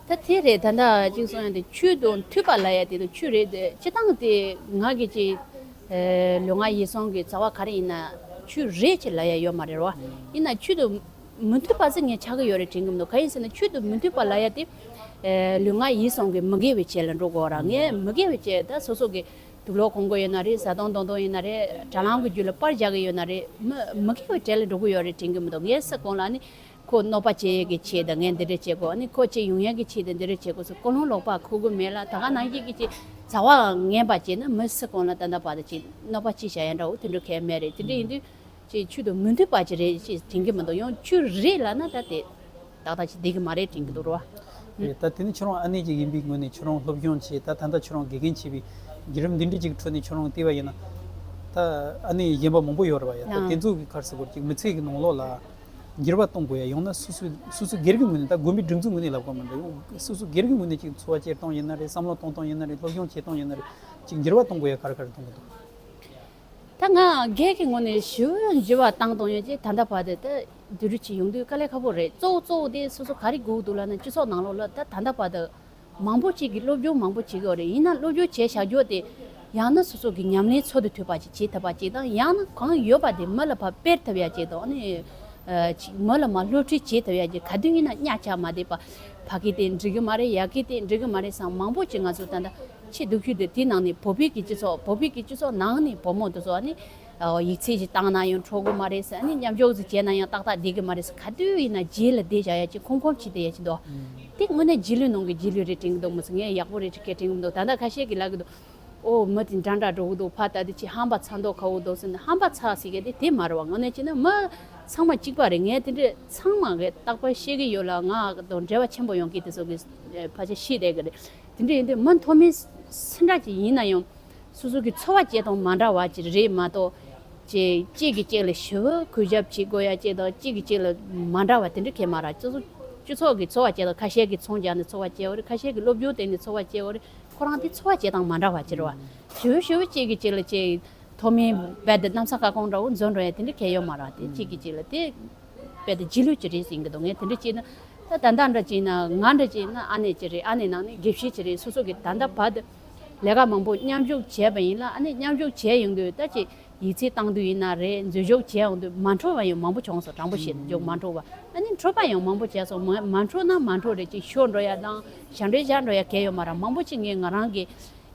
ད་དེ་རེད། ད་ལྟ་གཅིག་གསུང་ཡ་དེ་ཆོས་དང་མཐུན་པ་ལབ་ཡ་དེ་དང་ཆོས་རེད་དེ་སྤྱི་བཏང་དེ་ང་གི་ཅིག་ཨེ་ལུས་ངག་ཡིད་གསུམ་གྱི་རྩ་བ་ག་རེ་ཡིན་ན་ཆོས་རེད་ཅེས་ལབ་ཡ་ཡོད་མ་རེད་བ། ཡིན་ན་ཆོས་དང་མི་མཐུན་པ་ཟེར་ངས་ཆགས་ཀྱི་ཡོད་རེད་དྲན་གྱི་མི་འདུག་གང་ཡིན་ཟེར་ན་ཆོས་དང་མི་མཐུན་པ་ལབ་ཡ་དེ་ཨེ་ལུས་ངག་ཡིད་གསུམ་གྱི་མི་དགེ་བའི་ཆེད་ལ་འགྲོ་དགོས་ར། ངས་མི་དགེ་བའི་ཆེད་ད་སོ་སོ་གི་དུག་ལོག་གོན་གོ་ཡོད་ན་རེད། བཟའ་བཏུང་གཏོང་གཏོང་ཡིན་ན་རེད། དྲ་ལམ་གྱི་རྒྱུད་ལ་པར་རྒྱག་གི་ཡོད་ན་རེད། མི་མི་དགེ་བའི་གྲལ་ལ་འགྲོ་གི་ཡོད་རེད་དྲན་གྱི་མི་འདུག་ངས་སུ་གང་ལ་ནི་ཁོ་གནོད་པ་བྱེད་ཡས་ཀྱི་ཆེད་དུ་ངས་འདི་འདྲ་བྱེད་དགོས། ཨ་ནི་ཁོ་ཅིག་ཡོང་ཡས་ཀྱི་ཆེད་དུ་འདི་འདྲ་བྱེད་དགོས་སུ་ཀུན་སློང་ལོག་པ་འཁོར་གི་མེད་ལ། ད་ག་ནང་བཞིན་གྱི་ཅིག་བྱ་བ་ངན་པ་བྱས་ན་མི་སུ་གང་ལ་ད་ལྟ་བར་དུ་ཅིག་གནོད་པ་ཅི་བྱ་ཡ་འདྲ་བོ་དེ་འདྲ་གལ་མེད་རེད། དེ་འདྲ་ཡིན་དུས་ཅིག་ཆོས་དང་མི་མཐུན་པ་ཅིག་རེད་ཅེས་དྲན་གྱི་མི་འདུག་ཡང་ཆོས་རེད་ལབ་ན་ད་དེ། ཏག་ཏག་ཅིག་བསྡད་ཀྱི་མ་རེད་དྲན་གྱི་འདུག་རོ། རེད། ད་དེ་ནི་ཁྱོད་རང་ཨ་ནེ་ཅིག་ཡིན་པའི་ངོས་ནས་ཁྱོད་རང་སློབ་སྦྱོང་བྱས། ད་ད་ལྟ་ཁྱོད་རང་དགེ་རྒན་བྱས་པའི་བརྒྱུད་རིམ་འདི་འདྲ་ཅིག་ཁྲོད་ནས་ཁྱོད་རང་བལྟས་པ་ཡིན་ན། ད་ཨ་ནེ་གཞན་པ་མང་པོ་ཡོད་རེད་བ་ཡ། ད་ཨང་། དེ་ཚོ་གི་ག་རེ་ཟེར་དགོས་རེད། ཅིག་མི་ཚེ་གི་ནང་ལོགས་ལ་འགྱུར་བ་གཏོང་དགོས་ཡ། ཡང་ན་སོ་སོ་སོ་སོ་སྒེར་གྱི་ངོས་ནས། ད་དགོན་པའི་སྒྲིག་འཛུགས་ངོས་ནས་ལབ་དགོས་མི་འདུག་ཡང་སོ་སོ་སྒེར་གྱི་ངོས་ནས་ཅིག་འཚོ་བ་སྐྱེལ་སྟངས་ཡིན་ན་རེད། བསམ་བློ་གཏོང་སྟངས་ཡིན་ན་རེད། སློབ་སྦྱོང་བྱེད་སྟངས་ཡིན་ན་རེད། ཅིག་འགྱུར་བ་གཏོང་དགོས་ཡ་ག་རེ་ག་རེ་གཏོང་གི་འདུག་ད་ང་སྒེར་གྱི་ངོས་ནས་ཞུ་འགྱུར་བ་བཏང་གཏོང་ཡོད་ཅེས་ད་ལྟ་བར་དུ་ད་བསྡུ་རུབ་བྱེད་ཡོང་དུས་དཀའ་ལས་ཁག་པོ་རེད། གཙོ་བོ་གཙོ་བོ་དེ་སོ་སོ་ག་རེ་དགོས་འདུག་ལབ་ན་སྤྱི་ཚོགས་ནང་ལོགས་ལ་ད་ད་ལྟ་བར་དུ་མང་པོ་ཅིག་གིས་སློབ་སྦྱོང་མང་པོ་བྱེད་ཀྱི་ཡོད་རེད། ཡིན་ན་སློབ་སྦྱོང་བྱས་བཞག་རྒྱུ་དེ་ཡང་ན་སོ་སོ་གི་ཉམས་ལེན་འཚོལ་དུ་ཐུབ་པ་ཅིག་བྱེད་ཐུབ་པ་ཅིག་དང་། ཡང་ན་གང་ཡོད་པ་དེ་མི་ལ་ཕར་སྤེལ་ཐུབ་ཡ་ཅིག་དང་། ཨ་ནི་ཅིག་མི་ལ་མར་སློབ་ཁྲིད་བྱེད་ཐུབ་ཡ་ཅིག་ག་དུས་ཡིན་ན་གཉའ་ཆག་མ་བསྡད་པ། ཕ་གི་དེ་འགྲིག་གི་མ་རེད། ཡ་གི་དེ་འགྲིག་གི་མ་རེད་བསམ་མང་པོ་ཅིག་ང་ཚོ་ད་ལྟ་ཆེས་སྡུག་ཤོས་དེ་དེ་ནང་ནས་བོད་པའི་གི་སྤྱི་ཚོགས། བོད་པའི་གི་སྤྱི་ཚོགས་ནང་ནས་བུ་མོ་དེ་ཚོ་ཨ་ནི་ཡིག་ཚད་ཅིག་བཏང་ན་ཡང་འཕྲོད་གི་མ་རེད་ཟེར། ཨ་ནི་མཉམ་འཇོག་ཅིག་བྱས་ན་ཡང་ཏག་ཏག་བསྡད་གི་མ་རེད་ཟེར། ག་དུས་ཡིན་ན་རྗེས་ལ་བསྡད་བཞག་ཡ་ཅིག་ཁོམ་ཁོམ་བྱེད་བསྡད་ཡ་ཅིག་འདུག་དེ་དངོས་གནས་རྗེས་ལུས་ནང་གི་རྗེས་ལུས་རེད་དྲན་གི་འདུག་མི་ཚོ་ངས་ཡག་པོ་རེད་དྲན་གི་འདུག་ད་ལྟ་ཁ་ཤས་ཀྱིས་ལབ་གི་འདུག་ཨོ་མི་དེ་འདྲ་འདྲ་འགྲོ་གི་འདུག་ཕ་ད་དེ་ཅིག་ཧམ་པ་ཚ་མདོག་ཁ་པོ་འདུག་ཟེར་ནས་ཧམ་པ་ཚ་ཟེར་གི་དེ་དེ་མ་རེད་བ། དངོས་གནས་བྱས་ན་མི་ ཚང་མ་གཅིག་པ་རེད། ངས་དེ་འདྲ་ཚང་མ་གི་རྟག་པར་ཤེས་ཀྱི་ཡོད་ལ། ང་དང་འབྲེལ་བ་ཆེན་པོ་ཡོང་གི་དེ་ཚོ་གི་ཨེ་ཕལ་ཆེར་ཤེས་བསྡད་གི་རེད། དེ་འདྲ་ཡིན་དུས་མི་མཐོ་དམན་སུ་འདྲ་ཅིག་ཡིན་ན་ཡང་སོ་སོ་གི་འཚོ་བ་སྐྱེལ་སྟངས་མ་འདྲ་བ་ཅིག་རེད་མ་གཏོགས། ཅིག་གཅིག་གིས་གཅིག་ལ་ཞེ་པོ་གུས་ཞབས་བྱེད་དགོས་ཡ་ཅིག་དང་གཅིག་གིས་གཅིག་ལ་མ་འདྲ་བ་དེ་འདྲ་གང་ཡང་མ་རེད། སོ་སོ་སྤྱི་ཚོགས་ཀྱི་འཚོ་བ་སྐྱེལ་སྟངས། ཁ་ཤས་ཀྱིས་ཚོང་རྒྱག་ནས་འཚོ་བ་སྐྱེལ་བ་རེད། ཁ་ཤས་ཀྱིས་སློབ་སྦྱོང་བཏང་ནས་འཚོ་བ་སྐྱེལ་བ་རེད། ཁོ་རང་དེ་འཚོ་བ་སྐྱེལ་སྟངས་མ་འདྲ་བ་ཅིག་རེད་བ། ཞེ་པོ་ཞེ་པོ་གཅིག་གིས་གཅིག་ལ་ཅིག་མཐོ་དམན་རྦད་དེ་གནམ་ས་ཁ་སྐོང་འདྲ་བོ་འཛིན་འགྲོ་ཡ་དེ་འདྲ་གང་ཡང་ཡོད་མ་རེད། དེ་གཅིག་གིས་གཅིག་ལ་དེ་རྦད་དེ་རྗེས་ལུས་ཅིག་རེད་ཟེར་གྱི་འདུག་ངས་དེ་འདྲ་བྱས་ན། ད་ད་ལྟ་འདྲ་བྱས་ན། ང་འདྲ་བྱས་ན་ཨ་ནེ་ཅིག་རེད། ཨ་ནེ་ནང་ནས་དགེ་བཤེས་ཅིག་རེད། སོ་སོ་གི་ད་ལྟ་བར་དུ་ལས་ཀ་མང་པོ་མཉམ་ཞུགས་བྱས་པ་ཡིན་ལ། ཨ་ནེ་མཉམ་ཞུགས་བྱས་ཡོང་དུས་ད་ཅིག་ཡིག་ཚད་བཏང་དུས་ཡིན་ན་རེད། འཛུལ་ཞུགས་བྱས་ཡོང་དུས་མ་འཕྲོད་པ་ཡང་མང་པོ་བྱུང་སོང་། དྲང་པོ་བཤད་ན་འཇོག་མ་འཕྲོད་པ། ཨ་ནེ་འཕྲོད་པ་ཡང་མང་པོ་བྱས་སོང་། མ་མ་འཕྲོད་ན་མ་འཕྲོད་རེད། ཅིག་ཤོར་འགྲོ་ཡ་དང་ཞབས་འདྲེན་བཞག་འགྲོ་ཡ་གང་ཡང་ཡོད་མ་རེད། མང་པོ་ཅིག་ངས་ང་རང་གི་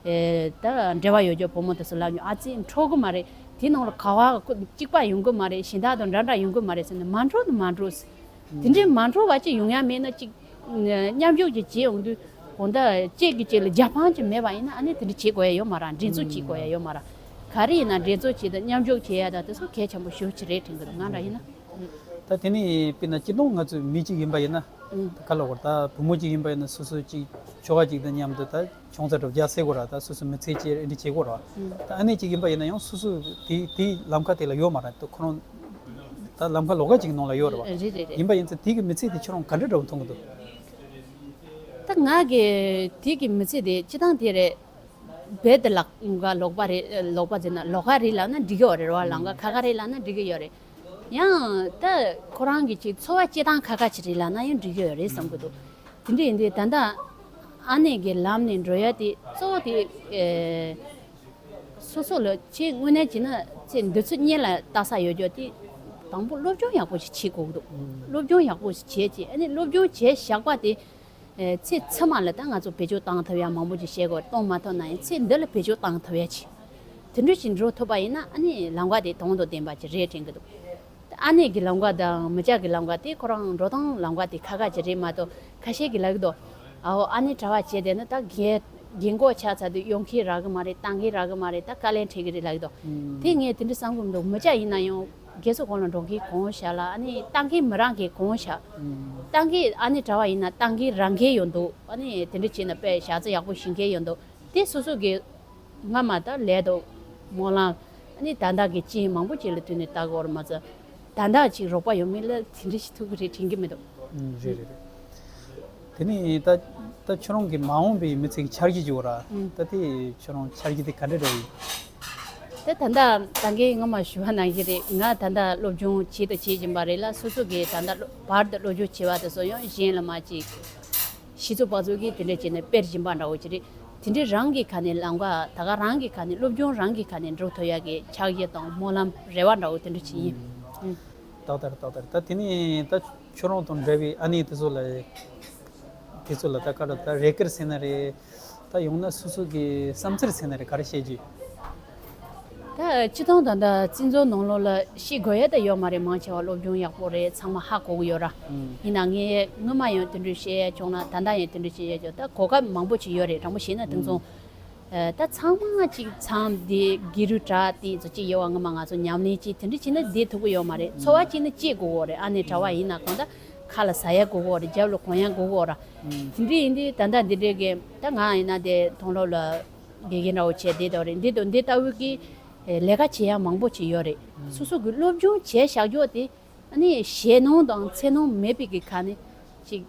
ཨེ་ད་འབྲེལ་བ་ཡོད་རྒྱུ་བུ་མོ་དེ་ཚོ་ལབ་མྱོང་། ཨ་ཙི་འཕྲོད་གི་མ་རེད། དེ་ནང་ལ་ག་བ་གཅིག་པ་ཡོང་གི་མ་རེད། གཞན་དག་དང་འདྲ་འདྲ་ཡོང་གི་མ་རེད་ཟེར་ནས། མ་འཕྲོད་ན་མ་འཕྲོད་ཟེར། དེ་འདྲའི་མ་འཕྲོད་པ་ཅིག་ཡོང་ཡ་མེད་ན། ཅིག་མཉམ་ཞུགས་ཅིག་བྱེད་ཡོང་དུས་གང་ལྟར་གཅིག་གིས་གཅིག་ལ་རྒྱབ་དཔུང་ཅིག་མེད་པ་ཡིན་ན། ཨ་ནི་དེ་འདྲ་བྱེད་དགོས་ཡ་ཡོད་མ་རེད། འགྲན་རྩོད་ཅིག་དགོས་ཡ་ཡོད་མ་རེད། ག་རེ་ཡིན་ན་འགྲན་རྩོད་བྱེད་དང་མཉམ་ཞུགས་བྱེད་ཡ་དང་དེ་ཚོ་གལ་ཆེན་པོ་ཞེ་པོ་ཅིག་རེད་དྲན་གི་འདུག་ང་འདྲ་ཡིན་ན། ད་དེ་ནས་དཔེར་ན་སྤྱིར་བཏང་ང་ཚོའི་མི་གཅིག་ཡིན་པ་ཡིན་ན། ད་ག་ལབ་དགོས་རེད། ད་བུ་མོ་གཅིག་ཡིན་པ་ཡིན་ན་སོ་སོ་གཅིག་ཁྱོ་ག་གཅིག་དང་མཉམ་དུ་ད་ཆུང་ཙག་འདྲ་རྒྱག་སྲིད་དགོས་ར། ད་སོ་སོ་མི་ཚེ་སྐྱེལ་འདི་འདྲ་བྱེད་དགོས་ར། ད་ཨ་ནེ་གཅིག་ཡིན་པ་ཡིན་ན་ཡང་སོ་སོ་དེ་དེའི་ལམ་ཁ་དེ་ལ་ཡོད་མ་རེད། ད་ཁོ་རང་ད་ལམ་ཁ་ལོགས་ཀ་ཅིག་ནང་ལ་ཡོད་རེད་བ། རེད་རེད་རེད། ཡིན་པ་ཡིན་ཙང་དེ་གི་མི་ཚེ་དེ་ཁྱོད་རང་ག་འདྲ་འདྲ་བོ་མཐོང་གི་འདུག་ད་ང་གི་དེ་གི་མི་ཚེ་དེ་སྤྱིར་བཏང་དེ་རེད། རྦད་དེ་ལམ་ཁ་ལོགས་པ་རེད། ལོགས་པ་ཟེར་ན་ལོགས་ཀ་རེད་ལབ་ན་འགྲིག་གི་ཡོད་རེད་བ། ལམ་ཁ་ཁ་ཁ་རེད་ལབ་ན་འགྲིག་གི་ཡོད་རེད། ཡང་ད་ཁོ་རང་གི་ཅིག་འཚོ་བ་སྐྱེལ་སྟངས་ཁ་ཁ་ཅིག་རེད་ལབ་ན་ཡང་འགྲིག་གི་ཡོད་རེད་བསམ་གི་འདུག་དེ་འདྲ་ཡིན་དུས་ད་ལྟ་ཨ་ནེ་གི་ལམ་ནས་འགྲོ་ཡ་དེ་གཙོ་བོ་དེ་ཨེ་སོ་སོ་ལ་ཅིག་དངོས་གནས་བྱས་ན་ཚེ་འདི་ཚོ་སྔོན་ལ་ལྟ་ས་ཡོད་རྒྱུ་དེ། དང་པོ་སློབ་སྦྱོང་ཡག་པོ་ཞིག་བྱེད་དགོས་འདུག་སློབ་སྦྱོང་ཡག་པོ་ཞིག་བྱས་བྱས། ཨ་ནི་སློབ་སྦྱོང་བྱས་བཞག་པ་དེ། ཨེ་ཚེ་ཚང་མ་ལ་ད་ང་ཚོ་བེད་སྤྱོད་བཏང་ཐུབ་ཡ་མང་པོ་ཅིག་བྱེད་དགོས། གཏོང་མ་ཐུབ་ན་ཡང་ཚེ་འདི་ལ་བེད་སྤྱོད་བཏང་ཐུབ་ཡ་ཅིག་དེ་འདྲ་ཞིག་འགྲོ་ཐུབ་པ་ཡིན་ན་ཨ་ནི་ལམ་ཁ་དེ་དོན་དང་ལྡན་པ་ཅིག་རེད་དྲན་གི་འདུག་ཨ་ནེ་གི་ལམ་ཁ་དང་མི་སྐྱ་གི་ལམ་ཁ་དེ་ཁོ་རང་འགྲོ་སྟངས་ལམ་ཁ་དེ་ཁ་ཁ་ཅིག་རེད་མ་གཏོགས། ཁ་ཤས་ཀྱིས་ལབ་གི་འདུག་ཨའོ་ཨ་ནེ་གྲྭ་པ་བྱས་བསྡད་ན་ད་རྒན་རྒན་གོག་ཆགས་ཚར་དུས་གཡོག་མཁན་རག་གི་མ་རེད། ལྟ་མཁན་རག་གི་མ་རེད། ད་དཀའ་ལས་འཕྲད་གི་རེད་ལབ་གི་འདུག་དེ་ངས་དེ་འདྲ་བསམ་གི་མི་འདུག་མི་སྐྱ་ཡིན་ན་ཡང་རྒས་གསོ་ཁང་ལ་འགྲོ་མཁན་གང་ཤར་ལ། ཨ་ནི་ལྟ་མཁན་མི་རག་མཁན་གང་ཤར། ལྟ་མཁན་ཨ་ནེ་གྲྭ་པ་ཡིན་ན་ལྟ་མཁན་རག་མཁན་ཡོད་འདུག་ཨ་ནི་དེ་འདྲ་བྱས་ན་དཔེ་ཞག་རྩི་ཡག་པོ་ཞུ་མཁན་ཡོད་འདུག་དེ་སོ་སོ་གི་སྔ་མ་ད་ལས་དང་སྨོན་ལམ། ཨ་ནི་ད་ལྟ་གི་རྐྱེན་མང་པོ་ཅིག་ལ་བསྟུན་ནས་ལྟ་དགོས་རེད་མ་ཚད། ད་ལྟ་ཅིག་རོགས་པ་ཡོད་མེད་ལ་དེ་འདྲ་ཞིག་ཐུག་གི་རེད་དྲན་གི་མི་འདུག་ཨུམ། རེད་རེད་རེད། དེ་ནས་ད་ད་ཁྱོད་རང་གི་མ་འོངས་པའི་མི་ཚེ་གི་འཆར་གཞི་ཅིག་ཡོད་ར། ཨུམ། ད་དེ་ཁྱོད་རང་འཆར་གཞི་དེ་ག་འདྲ་འདྲ་ཡིན། ད་ད་ལྟ་ད་གིན་སྔོན་མ་ཞུ་བ་ནང་བཞིན་རེད། ང་ད་ལྟ་སློབ་སྦྱོང་བྱེད་དང་བྱེད་བཞིན་པ་རེད་ལ། སོ་སོ་གི་ད་ལྟ་བར་དུ་སློབ་སྦྱོང་བྱེད་པ་དེ་ཚོ་ཡང་གཞན་ལ་མ་ཅིག་ཤི་ཚོ་པ་ཚོ་གིས་དེ་འདྲ་བྱས་ནས་སྤེལ་བཞིན་པ་འདྲ་བོ་ཅིག་རེད། དེ་འདྲའི་རང་གི་ཁ་ནས་ལམ་ཁ། ད་ག་རང་གི་ཁ་ནས་སློབ་སྦྱོང་རང་གི་ཁ་ནས་འགྲོ་ཐུབ་ཡག་གི་འཆར་གཞི་དང་སྨོན་ལམ་རེ་བ་འདྲ་བོ་དེ་འདྲ་ཅིག་ཡིན། ཨུམ། ཏག་ཏག་རེད། ཏག་ཏག་རེད། ད་དེ་ནས་ད་ཁྱོད་རང་དང་འདྲ་བའི་ཨ་ནེ་དེ་ཚོ་ལ། དེ་ཚོ་ལ་ད་ག་རེ་ད་རེ་སྐུལ་ཟེར་ན་རེད། ད་ཡང་ན་སོ་སོ་གི་བསམ་ཚུལ་ཟེར་ན་རེད། ག་རེ་བཤད་རྒྱུ། ད་སྤྱིར་བཏང་ད་ལྟ་བཙན་བྱོལ་ནང་ལོགས་ལ་བཤད་དགོས་ཡ་ད་ཡོད་མ་རེད། མང་ཆེ་བ་སློབ་སྦྱོང་ཡག་པོ་རེད། ཚང་མ་ཧ་གོ་གི་ཡོད་ར། ཨུམ། ཡིན་ན་ངས་སྔོན་མ་ཡང་དེ་འདྲ་བཤད་ཡ་བྱུང་ན་ད་ལྟ་ཡང་དེ་འདྲ་བཤད་ཡ་བྱུང་། ད་གོ་སྐབས་མང་པོ་ཅིག་ཡོད་རེད། དྲང་པོ་བཤད་ན་དེང་སང་། ཨུམ། ཨ། ད་ཚང་མ་གཅིག་མཚམས་དེ་སྒེར་རུ་དྲ་དེ་ཚོ་གཅིག་ཡོད་པ། སྔོན་མ་ང་ཚོ་ཉམས་ལེན་གཅིག་དེ་འདྲ་བྱས་ན་བསྡད་ཐུབ་ཀྱི་ཡོད་མ་རེད། འཚོ་བ་གཅིག་ནི་སྐྱེལ་དགོས་ཀྱི་རེད། ཨ་ནེ་གྲྭ་པ་ཡིན་ན་གང་ལྟར་ཁ་ལ་ཟ་ཡ་དགོས་ཀྱི་རེད། རྒྱབ་ལ་གོན་ཡ་དགོས་ཀྱི་རེད། དེ་འདྲ་ཡིན་དུས་ད་ལྟ་འདི་འདྲའི་གི་ད་ང་ཡིན་ན་དེ་དོན་སློབ་ལ་དགེ་རྒན་འདྲ་བོ་བྱས་བསྡད་དོ་རེད། འདི་དང་འདི་ལྟ་བུའི་གི་ལས་ཀ་བྱེད་ཡ་མང་པོ་ཅིག་ཡོད་རེད། སོ་སོ་གི་སློབ་སྦྱོང་བྱས་བཞག་རྒྱུ་དེ་ཨ་ནི་ཞེད་སྣང་དང་འཚེར་སྣང་མེད་པའི་གི་ཁ་ནས་ཅིག་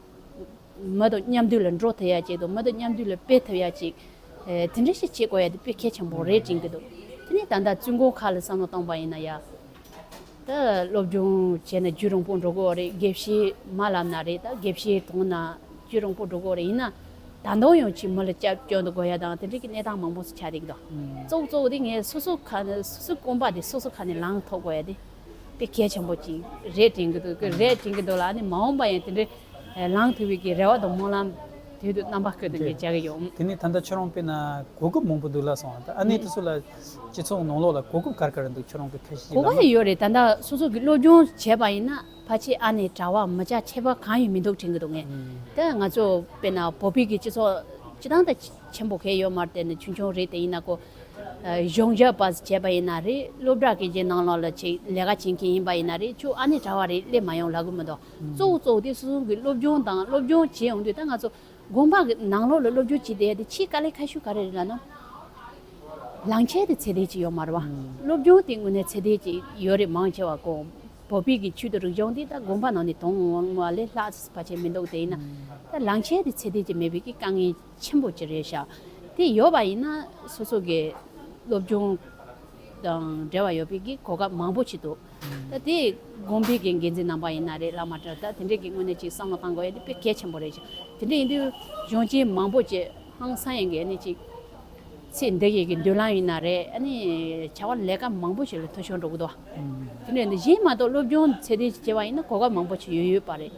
མི་དང་མཉམ་དུ་ལ་འགྲོ་ཐུབ་ཡ་ཅིག་དང་། མི་དང་མཉམ་དུ་ལ་སྤེལ་ཐུབ་ཡ་ཅིག་ཨེ། དེ་འདྲ་ཞིག་བྱེད་དགོས་ཡ་དེ་དཔེ་གལ་ཆེན་པོ་རེད་དྲན་གྱི་འདུག་དེ་ནས་ད་ལྟ་བཙུན་དགོན་ཁག་ལ་བསམ་བློ་བཏང་པ་ཡིན་ན་ཡ། ད་སློབ་སྦྱོང་བྱས་ན་རྒྱུན་རིང་པོ་འགྲོ་དགོས་རེད། དགེ་བཤེས་མ་ལབ་ན་རེད། ད་དགེ་བཤེས་གཏོང་ན་རྒྱུན་རིང་པོ་འགྲོ་དགོས་རེད། ཡིན་ན་ད་དུང་ཡང་ཅིག་མི་ལ་སྐྱབས་བཅོལ་འདུག་དགོས་ཡ་དང་དེ་འདྲ་གི་གནས་སྟངས་མང་པོ་ཞིག་ཆགས་བསྡད་ཀྱི་འདུག་གཙོ་བོ་གཙོ་བོ་དེ་ངས་སོ་སོ་ཁ་ནས་སོ་སོའི་དགོན་པ་དེ་སོ་སོ་ཁ་ནས་ལངས་ཐུབ་དགོས་ཡ་དེ་དཔེ་གལ་ཆེན་པོ་ཅིག་རེད་དྲན་གྱི་འདུག་རེད་དྲན་གྱི་འདུག་ལ། ཨ་ནི་མ་འོངས་པ་ཡང་དེ་འདྲའི་ལངས་ཐུབ་པའི་གི་རེ་བ་དང་སྨོན་ལམ་དུས་དུས་རྣམ་པ་ཀུན་ཏུ་ངས་རྒྱག་གི་ཡོད། དེ་ནས་ད་ལྟ་ཁྱོད་རང་དཔེར་ན་གོ་སྐབས་མང་པོ་འདུག་ལབ་སོང་། ད་ཨ་ནི་དེ་ཚོ་ལ་སྤྱི་ཚོགས་ནང་ལོགས་ལ་གོ་སྐབས་ག་རེ་ག་རེ་འདུག་ཁྱོད་རང་གི་ཁ་ཤས་ཀྱིས་གོ་སྐབས་ལབ་ན། ཡོད་རེད། ད་ལྟ་སོ་སོ་གི་སློབ་སྦྱོང་བྱས་པ་ཡིན་ན་ཕལ་ཆེར་ཨ་ནེ་གྲྭ་པ་མི་སྐྱ་ཁྱད་པར་གང་ཡང་མི་འདུག་དྲན་གྱི་འདུག་ངས། ད་ང་ཚོ་དཔེར་ན་བོད་པའི་གི་སྤྱི་ཚོགས་སྤྱི་བཏང་ད་ཆེན་པོ་གང་ཡང་ཡོད་མ་རེད། དེ་ནི་ཆུང་ཆུང་རེད། དེ་ཡིན་ན་ཁོ་ གཞུང་ཞབས་པ་བྱས་པ་ཡིན་ན་རེད། སློབ་གྲྭ་གི་རྗེས་ནང་ལོགས་ལ་ཅིག་ལས་ཀ་བྱེད་མཁན་ཡིན་པ་ཡིན་ན་རེད། ཁྱོད་ཨ་ནི་གྲྭ་བ་རེད་སླེབས་མ་ཡོང་ལབ་གི་མི་འདུག་གཙོ་བོ་གཙོ་བོ་དེ་སོ་སོ་གི་སློབ་སྦྱོང་དང་སློབ་སྦྱོང་བྱེད་ཡོང་དུས་ད་ང་ཚོ་དགོན་པ་གི་ནང་ལོགས་ལ་སློབ་སྦྱོང་བྱེད་བསྡད་དེ་ཆེས་དཀའ་ལས་ཁག་ཤོས་ག་རེ་རེད་ལབ་ན། ལག་ཁྱེར་དེ་ཚད་ལྡན་ཅིག་ཡོད་མ་རེད་བ། སློབ་སྦྱོང་དེ་དངོས་གནས་ཚད་ལྡན་ཅིག་ཡོད་རེད། མང་ཆེ་བ་ཁོ་བོད་པའི་གི་ཆོས་དང་རིག་གཞུང་འདི་ད་དགོན་པ་ནང་ནས་མཐོང་འོང་བ་ལས་ལྷག་ཕལ་ཆེར་མི་འདུག་དེ་ཡིན་ན་ད་ལག་ཁྱེར་དེ་ཚད་ལྡན་ཅིག་མེད་པའི་གི་དཀའ་ངལ་ཆེན་པོ་ཅིག་རེད་ཤག་དེ་ཡོད་པ་ཡིན་ན་སོ་སོ་གི་སློབ་སྦྱོང་དང་འབྲེལ་བ་ཡོད་པའི་གི་གོ་སྐབས་མང་པོ་ཅིག་འདུག་ད་དེ་དགོན་པའི་གི་འགན་འཛིན་རྣམ་པ་ཡིན་ན་རེད། བླ་མ་གྲྭ་ད་དེ་འདྲས་ཀྱི་ངོས་ནས་ཅིག་བསམ་བློ་བཏང་དགོས་ཡ་དེ་དཔེ་གལ་ཆེན་པོ་རེད་ཤག་དེ་འདྲས་ཡིན་དུས་གཞོན་སྐྱེས་མང་པོ་ཅིག་ཧང་སང་ཡིན་གི་ཨ་ནི་ཅིག་ཚེ་འདི་ཡི་གི་མདུན་ལམ་ཡིན་ན་རེད། ཨ་ནི་བྱ་བ་ལས་ཀ་མང་པོ་ཞིག་ལ་ཐུག་ཤོར་འགྲོ་གི་འདུག་དེ་འདྲ་ཡིན་དུས་གཞན་མ་གཏོགས་སློབ་སྦྱོང་ཚད་ལྡན་ཞིག་བྱས་པ་ཡིན་ན་གོ་སྐབས་མང་པོ་ཞིག་ཡོད་ཡོད་པ་རེད།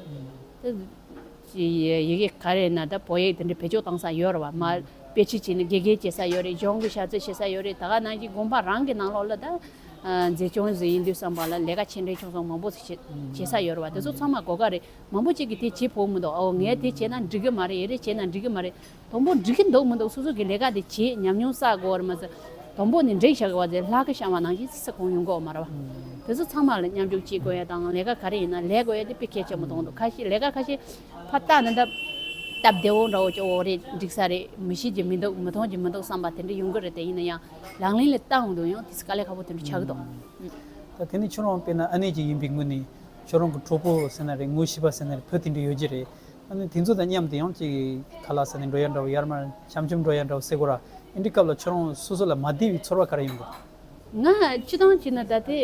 དེ་ཡི་གེ་ག་རེ་ཡིན་ན་ད་བོད་ཡིག་དེ་འདྲ་བེད་སྤྱོད་བཏང་ས་ཡོད་རེད་བ། མ་དཔེ་ཁྲིད་བྱས་ན་དགེ་རྒན་བྱེད་ས་ཡོད་རེད། གཞུང་གི་ཞབས་ཕྱི་བྱེད་ས་ཡོད་རེད། ད་ག་ནང་བཞིན་དགོན་པ་རང་གི་ནང་ལོགས་ལ་ད་མཛེས་ལྗོངས་ཟིག་ཡིན་དུས་བསམ་པ་ལ་ལས་ཀ་ཆེ་འབྲིང་ཆུང་གསུམ་མང་པོ་ཞིག་བྱེད་བྱེད་ས་ཡོད་རེད་བ། དེ་ཚོ་ཚང་མ་གོ་སྐབས་རེད། མང་པོ་ཅིག་གིས་དེ་བྱེད་ཕོད་མི་འདུག་ཨོ་ངས་དེ་བྱས་ན་འགྲིག་གི་མ་རེད། ཨེ་རེད་བྱས་ན་འགྲིག་གི་མ་རེད། དང་པོ་འགྲིག་གི་འདུག་མི་འདུག་སོ་སོ་གི་ལས་ཀ་དེ་བྱེད་ཉམས་མྱོང་བསགས་དགོས་རེད་མ་ཟད། དང་པོ་ནས་འགྲིག་བཞག་གི་བ་དེ་ལྷག་གི་བཤམས་པ་ནང་བཞིན་སུ་གང་ཡོང་གི་ཡོད་མ་རེད་བ། དེ་ཚོ་ཚང་མ་ལ་མཉམ་ཞུགས་བྱེད་དགོས་ཡ་དང་ལས་ཀ་ག་རེ་ཡིན་ན་ལས་དགོས་ཡ་དེ་དཔེ་གལ་ཆེན་པོ་མཐོང་འདུག་ཁ་ཤས་ལས་ཀ་ཁ་ཤས་ཕར་བལྟས་ན་ད་སྟབས་བདེ་བོ་འདྲ་བོ་ཅིག་ཨོ་རེད་འགྲིག་ས་རེད། མི་ཤེས་ཀྱི་མི་འདུག་མི་མཐོང་གི་མི་འདུག་བསམ་པ་དེ་འདྲ་ཡོང་གི་རེད། དེ་ཡིན་ན་ཡང་ལག་ལེན་ལ་བསྟར་འོང་དུས་ཡང་དེ་ཚོ་དཀའ་ལས་ཁག་པོ་དེ་འདྲ་ཆགས་ཀྱི་འདུག་ད་དེ་ནི་ཁྱོད་རང་དཔེར་ན་ཨ་ནེ་ཅིག་ཡིན་པའི་ངོས་ནས་ཁྱོད་རང་གི་གྲོགས་པོ་ཟེར་ན་རེད། ངོ་ཤེས་པ་ཟེར་ན་རེད། བུ་དེ་འདྲ་ཡོད་ཀྱི་རེད། ཨ་ནི་དེ་ཚོ་དང་མཉམ་དུ་ཡང་ཅིག་ཁ་ལག་ཟ་ནས་འགྲོ་ཡ་འདྲ་བོ་ཡར་མར་འཆམ་འཆམ་འགྲོ་ཡ་འདྲ་བོ་ཟེར་དགོས་ར། ཨེ་འདྲི་སྐབས་ལ་ཁྱོད་རང་སོ་སོ་ལ་མ་བདེ་བའི་ཚོར་བ་ག་རེ་ཡོང་གི། ང་སྤྱི་བཏང་བྱས་ན་ད་དེ་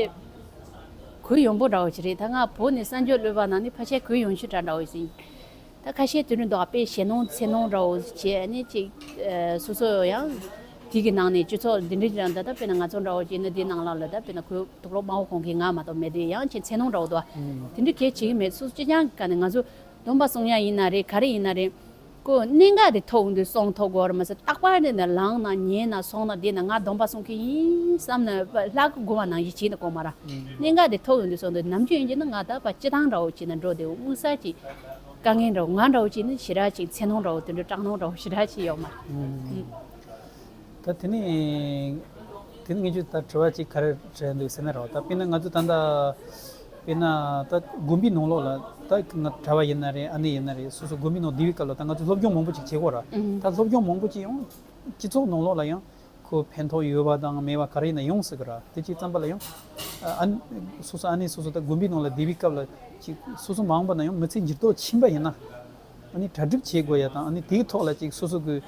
གུ་ཡངས་པོ་འདྲ་བོ་ཞིག་རེད། ད་ང་བོད་ནས་གསར་འབྱོར་སླེབས་པ་ནང་ནས་ཕལ་ཆེར་གུ་ཡངས་ཤོས་འདྲ་འདྲ་བོ་ཞིག་ད་ཁ་ཤས་དེ་འདྲ་འདུག་དཔེ་ཞེད་སྣང་ཚེར་སྣང་འདྲ་བོ་བྱས་ནས་ཅིག་སོ་སོ་ཡང་དེ་གི་ནང་ནས་སྤྱི་ཚོགས་འདི་འདྲ་ཅིག་ད་ད་དཔེར་ན་ང་ཚོ་འདྲ་བོ་ཅིག་ནི་དེའི་ནང་ལ་ལ་ད་དཔེར་ན་གུ་དུག་ལོག་དམར་པོ་གོན་མཁན་ང་མ་གཏོགས་མེད་དུས་ཡང་ཅིག་ཚེར་སྣང་འདྲ་བོ་འདུག་དེ་འདྲ་གལ་ཆེ་གི་མེད། སོ་སོ་སྤྱི་བྱང་གི་ནས་ང་ཚོ་སྡོམ་པ་སྲུང་ཡ་ཡིན་ན་རེད། ག་རེ་ཡིན་ན་རེད། ཁོ་གནད་འགག་དེ་ཐོག་འདི་སོང་ཐོག་གོ་ར་མ་ཟད་རྟག་པར་ནས་ནས་ལངས་ན་ཉལ་ན་སོང་ན་བསྡད་ན་ང་སྡོམ་པ་སྲུང་གི་ཡིན་བསམ་ན་ལྷག་གི་དགོས་པ་ནང་བཞིན་བྱེད་ན་དགོས་མ་ར། གནད་འགག་དེ་ཐོག་འདི་སོང་འདི་ནམ་རྒྱུན་ཡིན་གྱི་ན་ང་ད་པ་སྤྱི་བཏང་འདྲ་བོ་བྱེད་ན་འགྲོ་དེ་དངོས་ས་ཅིག་དཀའ་ངལ་འདྲ་བོ་ང་འདྲ་བོ་བྱེད་ན་ཞེ་དྲག་ཅིག་ཚེར་སྣང་འདྲ་བོ་དེ་འདྲ་སྐྲག་སྣང་འདྲ་བོ་ཞེ་དྲག་ཅིག་ཡོད་མ་རེད། ད་དེ་ནས་དེ་ནས་ངས་ཅིག་ད་དྲི་བ་ཅིག་ག་རེ་དྲིས་འདུག་ཟེར་ན་རོ། ད་དཔེར་ན་ང་ཚོ་ད་ལྟ་དཔེར་ན་ད་དགོན་པའི་ནང་ལོགས་ལ་ད་ང་གྲྭ་བ་ཡིན་ན་རེད། ཨ་ནེ་ཡིན་ན་རེད། སོ་སོ་དགོན་པའི་ནང་བསྡད་པའི་སྐབས་ལ་ད་ང་ཚོ་སློབ་སྦྱོང་མང་པོ་ཅིག་བྱེད་དགོས་ར། ད་སློབ་སྦྱོང་མང་པོ་ཅིག་ཡང་སྤྱི་ཚོགས་ནང་ལོགས་ལ་ཡང་ཁོ་ཕན་ཐོགས་ཡོད་པ་དང་མེད་པ་ག་རེ་ཡིན་ན་ཡོང་སྲིད་གི་ར། དེ་ཅིག་བསམ་པ་ལ་ཡང་ཨ་སོ་སོ་ཨ་ནེ་སོ་སོ་ད་དགོན་པའི་ནང་ལ་བསྡད་པའི་སྐབས་ལ་ཅིག་སོ་སོ་མ་འོངས་པ་ན་ཡང་མི་ཚེ་འགྱུར་ལྡོག་ཕྱིན་པ་ཡིན་ན་ཨ་ནེ་གྲ་སྒྲིག་བྱེད་དགོས་ཡ་དང་ཨ་ནེ་དེའི་ཐོག་ལ་ཅིག་སོ་སོ་གི་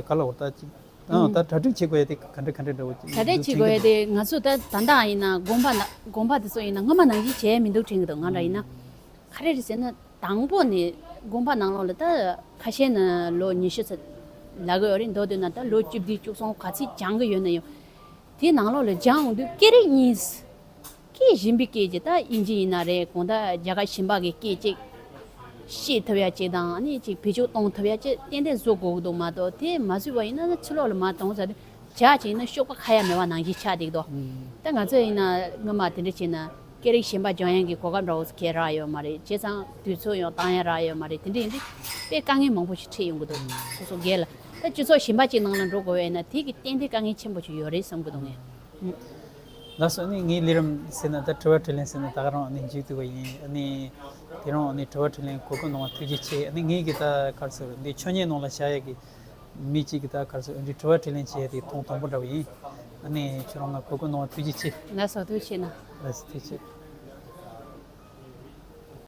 ག་ལ་འོ་ད་ཅིག་ཨང་ད་གྲ་སྒྲིག་བྱེད་དགོས་ཡ་དེ་ག་འདྲ་ག་འདྲ་འདྲ་བོ་ཅིག་གྲ་སྒྲིག་བྱེད་དགོས་ཡ་དེ་ང་ཚོ་ད་ད་ལྟ་ཡིན་ན་དགོན་པ་ན་དགོན་པ་དེ་ཚོ་ཡིན་ན་སྔོན་མ་ནང་བཞིན་བྱས་མི་འདུག་དྲན་གི་འདུག་ང་འདྲ་ཡིན་ན། ག་རེ་རེད་ཟེར་ན་དང་པོ་ནས་དགོན་པ་ནང་ལོགས་ལ་ད་ཁ་ཤས་ན་ལོ་ཉི་ཤུ་ཙམ་ལབ་གི་ཡོད་རེད། མདོར་བསྡུས་ན་ད་ལོ་བཅུ་བདུན་བཅུ་གསུམ་ག་ཚོད་སྦྱང་གི་ཡོད་ན་ཡང་དེའི་ནང་ལོགས་ལ་སྦྱང་འོང་དུས་སྐད་རིགས་གཉིས། སྐད་གཞན་པའི་སྐད་ཅིག་ད་དབྱིན་ཇི་ཡིན་ན་རེད། གང་ལྟར་རྒྱ་གར་གཞན་པ་གི་སྐད་ཅིག་ཤེས་ཐུབ་ཡ་ཅིག་དང་ཨ་ནི་ཅིག་བེད་སྤྱོད་གཏོང་ཐུབ་ཡ་ཅིག་ཏན་ཏན་བཟོ་དགོས་ཀྱི་འདུག་མ་གཏོགས་དེ་མ་བཟོས་པ་ཡིན་ན་ཕྱི་ལོགས་ལ་མར་གཏོང་ཚར་དུས་ཇ་ཅིག་ཡིན་ན་གཤོག་པ་ཁ་ཡ་མེད་པ་ནང་བཞིན་ཆགས་བསྡད་ཀྱི་འདུག་ད་ང་ཚོ་ཡིན་ན་སྔོན་མ་དེ་འདྲ་བྱས་ན་སྐད་རིགས་གཞན་པ་སྦྱང་ཡ་གི་གོ་སྐབས་འདྲ་བོ་གང་རག་ཡོད་མ་རེད། བྱས་ཙང་དུས་ཚོད་ཡང་བཏང་ཡ་རག་ཡོད་མ་རེད། དེ་འདྲ་ཡིན་དུས་དཔེ་དཀའ་ངལ་མང་པོ་ཞིག་འཕྲད་ཡོང་གི་འདུག་སོ་སོ་སྒེར་ལ། ད་སྤྱི་ཚོགས་གཞན་པ་ཅིག་ནང་ལ་འགྲོ་དགོས་པ་ཡིན་ན་དེ་གི་ཏན་ཏན་དཀའ་ངལ་ཆེན་པོ་ཞིག་ཡོད་རེད་བསམ་གྱི་འདུག་ངས། ལགས་སོ། ཨ་ནི་ངའི་ལས་རིམ་ཟེར་ན་ད་དྲི་བ་དྲིས་ལན་ཟེར་ན་ད་ག་རང་ཨ་ནི་མཇུག་བསྡུ་བ་ཡིན། ཨ་ནི་དེ་རིང་ཨ་ནི་དྲི་བ་དྲིས་ལན་གོ་སྐབས་གནང་བ་ཐུགས་རྗེ་ཆེ། ཨ་ནི་ངའི་གི་ད་ག་རེ་ཟེར་འདི་ཆོས་ཉིད་ནང་ལ་བཞག་ཡ་གི་མི་གཅིག་གི་ད་ག་རེ་ཟེར་འདི་དྲི་བ་དྲིས་ལན་བྱེད་ཡ་དེ་ཐེངས་དང་པོ་འདྲ་བ་ཡིན། ཨ་ནི་ཁྱོད་རང་ང་གོ་སྐབས་གནང་བ་ཐུགས་རྗེ་ཆེ། ལགས་སོ་ཐུགས་རྗེ་ཆེ་གནང་། ལགས་སོ་ཐུགས་རྗེ་ཆེ།